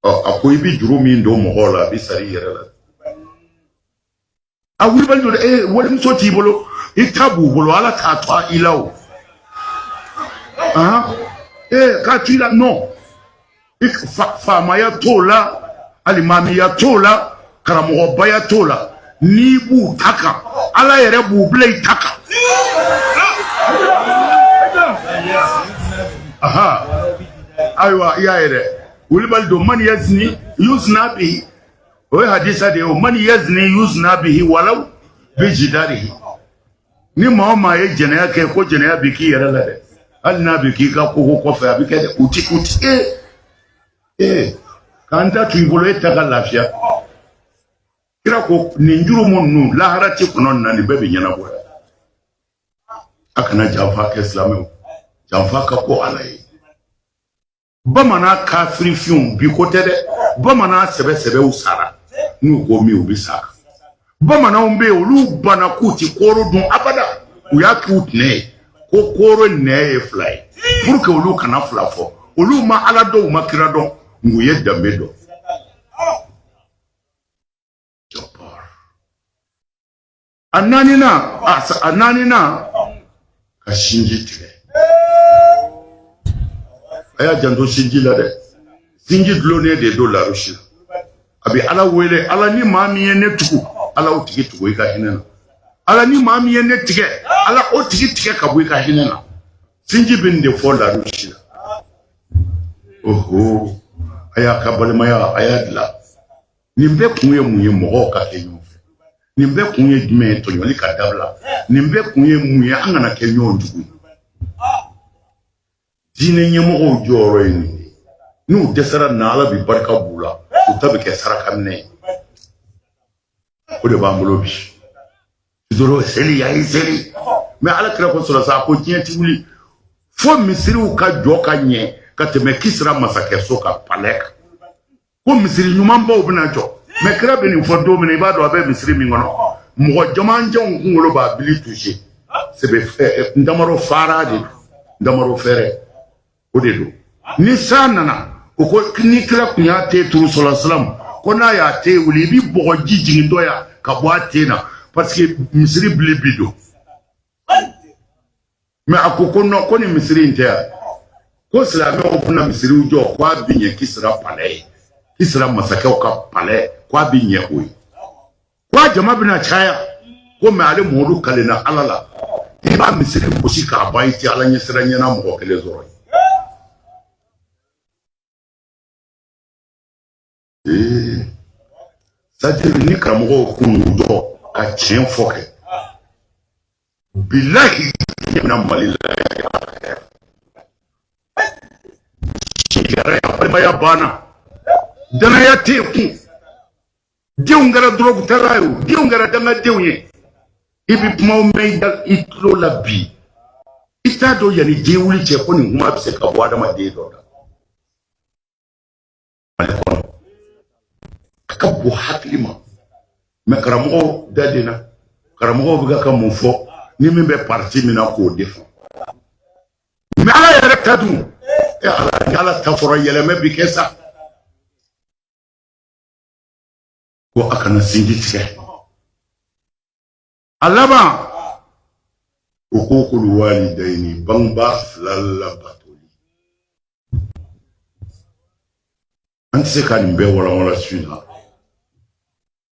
Ɔ, a ko i bɛ juru min don mɔgɔw la, a bɛ sara i yɛrɛ la. A wulibali don dɛ. Ee, walimuso t'i bolo, i ta b'u bolo, Ala k'a to i la o. Ahan, ee, k'a to i la non. Faamaya t'o la, alimamiya t'o la, karamɔgɔbaya t'o la. N'i b'u ta kan, Ala yɛrɛ b'u bila i ta kan. Aha, ayiwa, i y'a ye dɛ. Wulibali don. Man yazni yuzna bihi, o ye hadisa de ye o. Man yazni yuzna bihi walaw bi jidarihi. Ni maa o maa ye jɛnɛya kɛ, ko jɛnɛya bɛ k'i yɛrɛ la dɛ, hali n'a bɛ k'i ka kogo kɔfɛ, a bɛ kɛ dɛ. U ti e k'an ta to i bolo, e ta ka lafiya. Kira ko nin jurumu ninnu, lahara ti kɔnɔ na, nin bɛɛ bɛ ɲɛnabɔ yan. A kana janfa kɛ, silamɛw. Janfa ka ko Ala ye. Bamanan kafirifinw bi ko tɛ dɛ. Bamanan sɛbɛ sɛbɛw sara n'u ko min, u bɛ sa. Bamananw bɛ yen, olu banna k'u ti kooro dun abada. U y'a k'u tɛnɛ ye ko kooro nɛ ye fila ye, pour que olu kana fila fɔ. Olu ma Ala dɔn, u ma kira dɔn, nk'u ye danbe dɔn. A naaninan, a naaninan, ka sinji tigɛ. A y'a janto sinji la dɛ. Sinji dulonnen de don larusi la. A bɛ Ala wele: Ala, ni maa min ye ne tugu, Ala, o tigi tugu i ka hinɛ na. Ala, ni maa min ye ne tigɛ, Ala, o tigi tigɛ ka bɔ i ka hinɛ na. Sinji bɛ nin de fɔ larusi la. Oho, a y'a ka balimaya, a y'a dilan. Nin bɛɛ kun ye mun ye? Mɔgɔw ka kɛ ɲɔgɔn fɛ. Nin bɛɛ kun ye jumɛn ye? Tɔɲɔli ka dabila. Nin bɛɛ kun ye mun ye? An kana kɛ ɲɔgɔn jugu ye. Diinɛ ɲɛmɔgɔw jɔyɔrɔ ye nin ye. N'u dɛsɛra na, Ala bi barika b'u la, u ta bɛ kɛ saraka minɛ ye. O de b'an bolo bi. Dɔrɔn seli, a ye seli. Mais Ala kira ko sɔrɔ sa ko diɲɛ ti wuli fo misiriw ka jɔ ka ɲɛ ka tɛmɛ Kisira masakɛso ka palais kan, ko misiri ɲumanbaw bɛna jɔ. Mais kira bɛ nin fɔ don min na, i b'a dɔn a bɛ misiri min kɔnɔ, mɔgɔ jamanjanw kunkolo b'a bili touché. Sɛbɛ ntamaro fara de don, ntamaro fɛrɛ o de don. Ni san nana, o ko ni kira kun y'a te turu sɔlɔ silam, ko n'a y'a te wuli, i bi bɔgɔji jigintɔ ya ka bɔ a ten na, parce que misiri bili bi don. Mais a ko ko non, ko ni misiri in tɛ yan, ko silamɛw bɛna misiriw jɔ, ko a bi ɲɛ Kisira palais ye, Kisira masakɛw ka palais, ko a bi ɲɛ o ye, ko a jama bɛna caya. Ko mais ale Mamadu kalenna Ala la, i b'a misiri gosi k'a ban, i tɛ Ala ɲɛsira ɲɛna mɔgɔ kelen sɔrɔ yen. Ee, c'est-à-dire ni karamɔgɔw kun y'u jɔ ka tiɲɛ fɔ kɛ, bilahi, bɛna Mali la yan, balimaya banna, danaya tɛ yen kun. Denw kɛra dɔrɔgutala ye, o denw kɛra dangadenw ye. I bɛ kumaw mɛn i tulo la bi, i t'a dɔn yanni diɲɛ wuli cɛ ko nin kuma bɛ se ka bɔ adamaden dɔ da Mali kɔnɔ. A ka bon hakili ma. Mais karamɔgɔw da den na, karamɔgɔw bɛ ka mun fɔ? Ni min bɛ parti min na, k'o défend. Mais Ala yɛrɛ ta dun, e Ala, ni Ala ta fɔra, yɛlɛmɛ bi kɛ sa. Ko a kana sinji tigɛ. A laban, o ko k'olu walidayini, bangebaa fila labatoli. An tɛ se ka nin bɛɛ walawala su in na,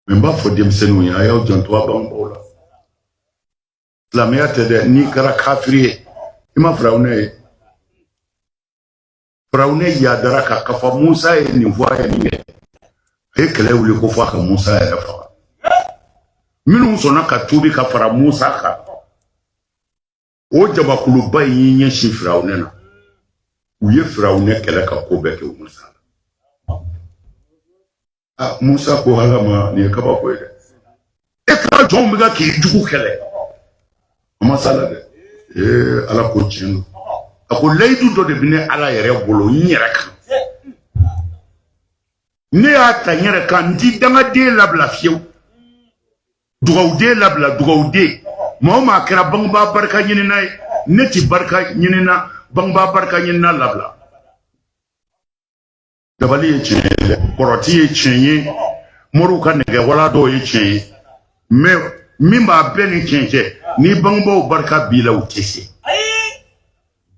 mais n b'a fɔ denmisɛnninw ye, a y'aw janto a bangebaaw la. Silamɛya tɛ dɛ, n'i kɛra kafiri ye, i ma Firawunɛ ye. Firawunɛ yadara ka kafa Musa ye nin fɔ a ye nin kɛ, a ye kɛlɛ wuli ko fo a ka Musa yɛrɛ faga. Minnu sɔnna ka tuubi ka fara Musa kan, o jamakuluba in y'i ɲɛsin Firawunɛ na. U ye Firawunɛ kɛlɛ ka ko bɛɛ kɛ, u ma s'a la. Ah, Musa ko Ala ma, nin ye kabako ye dɛ, e ka jɔnw bɛ ka k'i jugu kɛlɛ, a ma s'a la dɛ. Ee, Ala ko tiɲɛ don. A ko layidu dɔ de bɛ ne Ala yɛrɛ bolo n yɛrɛ kan, ne y'a ta n yɛrɛ kan, n ti dangaden labila fiyewu, dugawuden labila. Dugawuden, maa o maa kɛra bangebaa barika ɲinina ye, ne ti barika ɲinina, bangebaa barika ɲinina labila. Dabali ye tiɲɛ ye dɛ, kɔrɔti ye tiɲɛ ye, moriw ka nɛgɛwala dɔw ye tiɲɛ ye, mais min b'a bɛɛ ni tiɲɛ cɛ, ni bangebaaw barika b'i la, u tɛ se.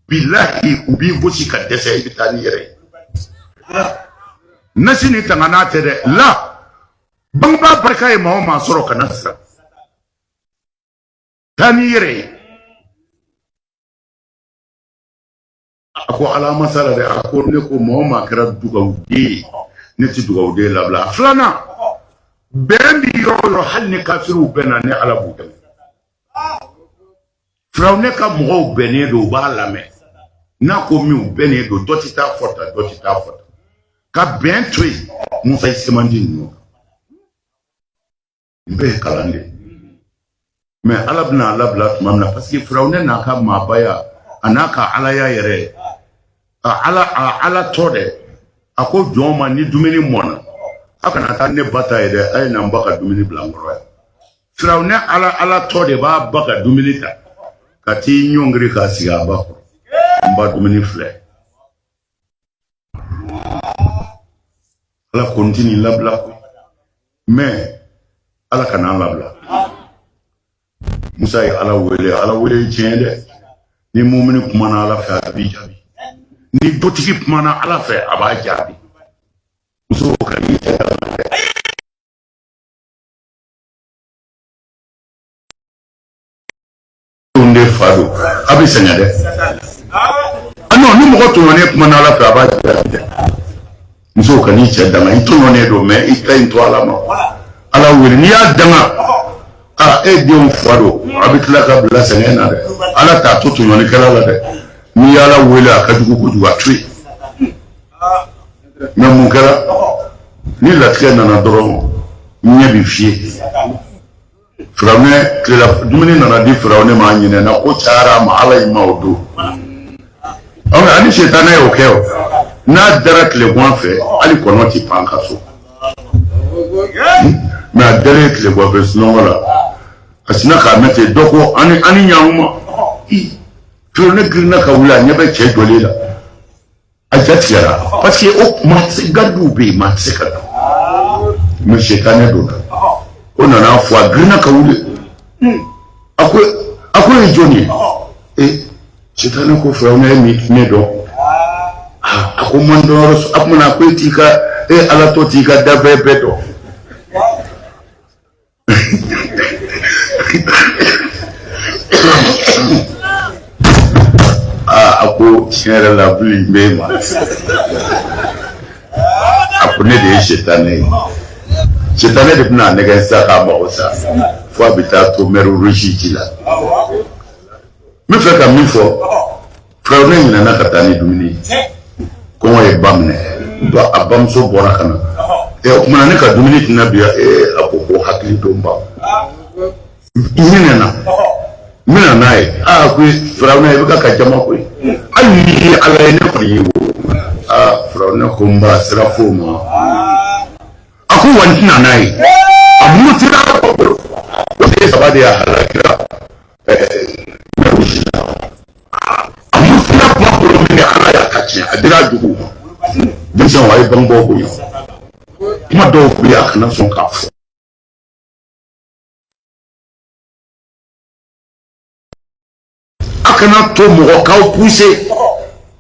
Bilahi, u b'i gosi ka dɛsɛ, i bɛ taa n'i yɛrɛ ye. Nasi ni tangana tɛ dɛ. La bangebaa barika ye maa o maa sɔrɔ, kana siran, taa n'i yɛrɛ ye. A ko Ala ma s'a la dɛ. A ko ne ko maa o maa kɛra dugawuden ye, ne ti dugawuden labila. A filanan, bɛn bi yɔrɔ o yɔrɔ, hali ni kafiriw bɛnna, ne Ala b'u dɛmɛ. Firawunɛ ka mɔgɔw bɛnnen don, u b'a lamɛn n'a ko min, u bɛnnen don, dɔ tɛ taa fɔ tan, dɔ tɛ taa fɔ tan, ka bɛn to yen. Musa ye semandi ninnu kan. Nin bɛɛ ye kalan de ye. Mais Ala bɛna a labila tuma min na, parce que Firawunɛ n'a ka maabaya, a n'a ka alaya yɛrɛ, a ala, a ala tɔ dɛ, a ko jɔn ma, ni dumuni mɔna, a kana taa ne ba ta ye dɛ, a ye na n ba ka dumuni bila n kɔrɔ yan. Firawunɛ ala ala tɔ de b'a ba ka dumuni ta ka t'i ɲɔngiri k'a sigi a ba kɔrɔ: n ba dumuni filɛ. Ala ko n ti nin labila koyi, mais Ala kana an labila. Musa ye Ala wele, Ala wele ye tiɲɛ dɛ. Ni mumini kumana Ala fɛ, a b'i jaabi. Ni dutigi kumana Ala fɛ, a b'a jaabi. Muso ka n'i cɛ dɛ. De fa don, a bɛ sɛgɛn dɛ. Ah non, ni mɔgɔ tɔɲɔnen kumana Ala fɛ, a b'a jaabi dɛ. Musow ka n'i cɛ danga, i tɔɲɔnen don, mais i ka ɲi to Ala ma. Ala wele, n'i y'a danga, aa e denw fa don, a bɛ tila ka bila sɛgɛn na dɛ. Ala t'a to tɔɲɔnikɛla la dɛ. N'i y'Ala wele, a ka jugu kojugu, a to yen. Mais mun kɛra? Ni latigɛ nana dɔrɔn, ɲɛ bɛ fiyɛ. Firawunɛ tilela dumuni nana di Firawunɛ ma, a ɲinɛna ko cayara a ma, Ala y'i ma o don. Ani sitanɛ y'o kɛ o. N'a dara tilegan fɛ, hali kɔnɔ ti pan ka so. Mais a dalen tilegan fɛ sunɔgɔ la, a sinna k'a mɛn ten, dɔ ko ani ani ɲankuma. Firawunɛ girinna ka wuli, a ɲɛ bɛ cɛ jɔlen la. A ja tigɛra parce que o maa tɛ se, garidiw bɛ yen, maa tɛ se ka don. Mais sitanɛ donna. O nana fɔ, a girinna ka wuli. A ko ye jɔn ye? Ee, sitanɛ ko Firawunɛ ye ne dɔn. A ko man dɔn yɔrɔ a kumana a ko e t'i ka e Ala tɔ t'i ka dafɛn bɛɛ dɔn. Aa, a ko tiɲɛ yɛrɛ la, bili n bɛ ma. A ko ne de ye sitanɛ ye. Sitanɛ de bɛna a nɛgɛn sisan k'a mago sa fo a bɛ taa to mer Rouge ji la. N bɛ fɛ ka min fɔ, Firawunɛ ɲinɛna ka taa ni dumuni ye. Kɔngɔ ye ba minɛ, a bamuso bɔra ka na. Ɛ, o kumana ne ka dumuni tɛna bi. Ee, a ko ko hakili to n ba. N ɲinɛna, n bɛna n'a ye. Aa, ko Firawunɛ, i bɛ ka jama koyi. Hali n'i ye Ala ye, ne kɔni y'i wo. Aa, Firawunɛ ko n ba sira f'o ma. A ko wa n tɛna n'a ye. A murutira a bolo. O den saba de y'a halakira. A murutira kuma bolo min kɛ, Ala y'a ka tiɲɛ, a dira a juguw ma. Denmisɛnw, a ye bangebaaw bonya. Kuma dɔw bɛ yen, a kana sɔn k'a fɔ. A kana to mɔgɔ k'aw pousser,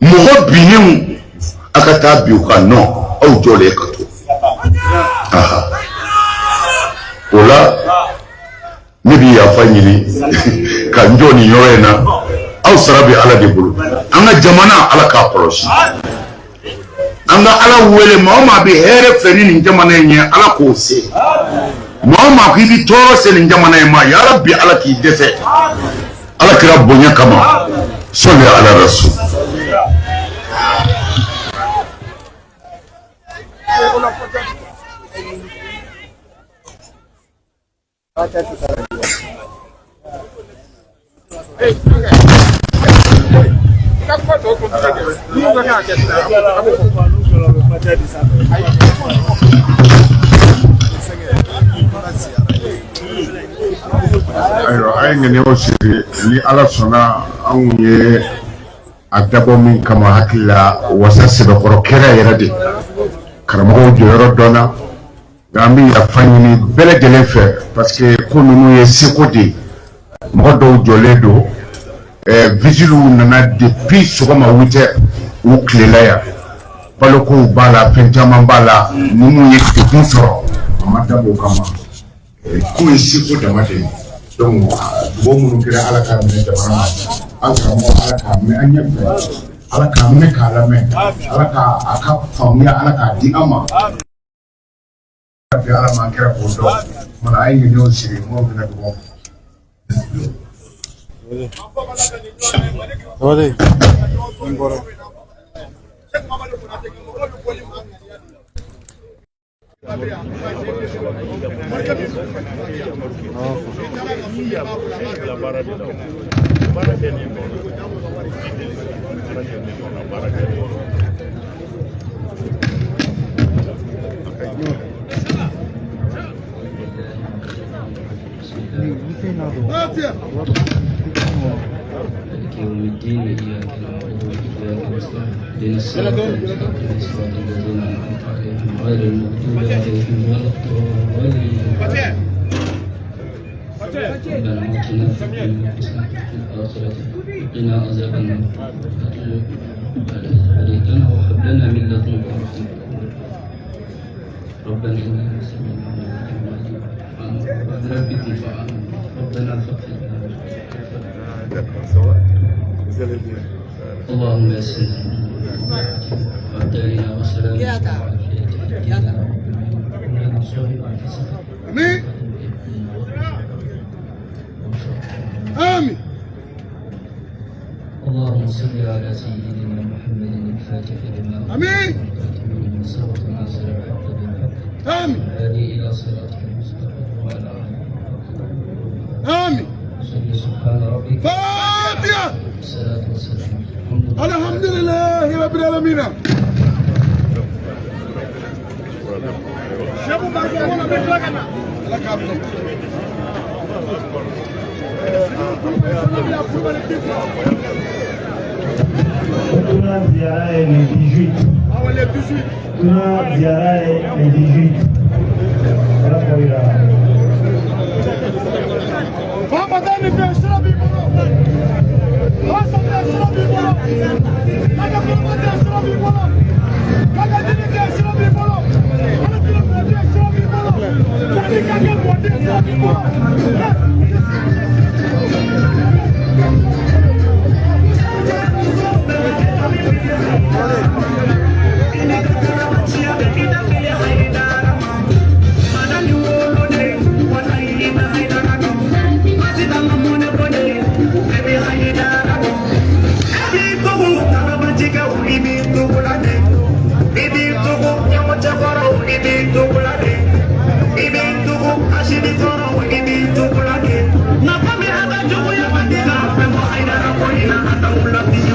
mɔgɔ binnenw a ka taa bin u kan. Non, aw jɔlen ka to. Aha. O la ne bɛ yafa ɲini ka n jɔ nin yɔrɔ in na. Aw sara bɛ Ala de bolo. An ka jamana, Ala k'a kɔlɔsi. An ka Ala wele, maa o maa bɛ hɛrɛ fɛ ni nin jamana in ye, Ala k'o se. Maa o maa ko i bɛ tɔɔrɔ se nin jamana in ma, yarabi Ala k'i dɛsɛ. Ala kira bonya kama, sɔli ala rasul. Ayiwa, a ye ŋaniyaw siri. Ni Ala sɔnna, anw ye a dabɔ min kama, hakili la wasa sɛbɛkɔrɔ kɛra yɛrɛ de. Karamɔgɔw jɔyɔrɔ dɔnna, nka an bɛ yafa ɲini bɛɛ lajɛlen fɛ, parce que ko ninnu ye seko de ye. Mɔgɔ dɔw jɔlen don, vigiliw nana depuis sɔgɔma 8 heures, u tilela yan. Balokow b'a la, fɛn caman b'a la. Ni mun ye degun sɔrɔ, a ma dabɔ o kama. Ko ye seko dama de ye. Donc dugawu minnu kɛra, Ala k'a minɛ jamana ma. An karamɔgɔ, Ala k'a mɛn an ɲɛ fɛ, Ala k'a mɛn k'a lamɛn, Ala k'a a ka faamuya, Ala k'a di an ma. Bi Ala m'an kɛra k'o dɔn. Kumana a ye ŋaniyaw siri, minnu bɛna dugawu. N bɔra. مالك يوم الدين إياك نعبد وإياك نستعين اهدنا الصراط المستقيم صراط الذين أنعمت عليهم غير المغضوب عليهم ولا الضالين. ربنا آتنا في الدنيا حسنة وفي الآخرة وقنا عذاب النار. هديتنا وهب لنا من لدنك رحمة. ربنا إننا سمعنا مناديا ينادي ربكم فآمنا ربنا فاغفر لنا. اللهم يسر وأبدالنا وسلامة وعافية. آمين. آمين. اللهم صل على سيدنا محمد الفاتح لما آمين. لما سبق ناصر الحق بالحق آمين. الهادي إلى صراطك المستقيم وعلى آله. آمين. صل سبحان ربك. فاتحة. والصلاة والسلام. الحمد لله رب العالمين. Tuna ziyara ye le 18. Tuna ziyara ye le 18. Ala k'o yira. Thank you.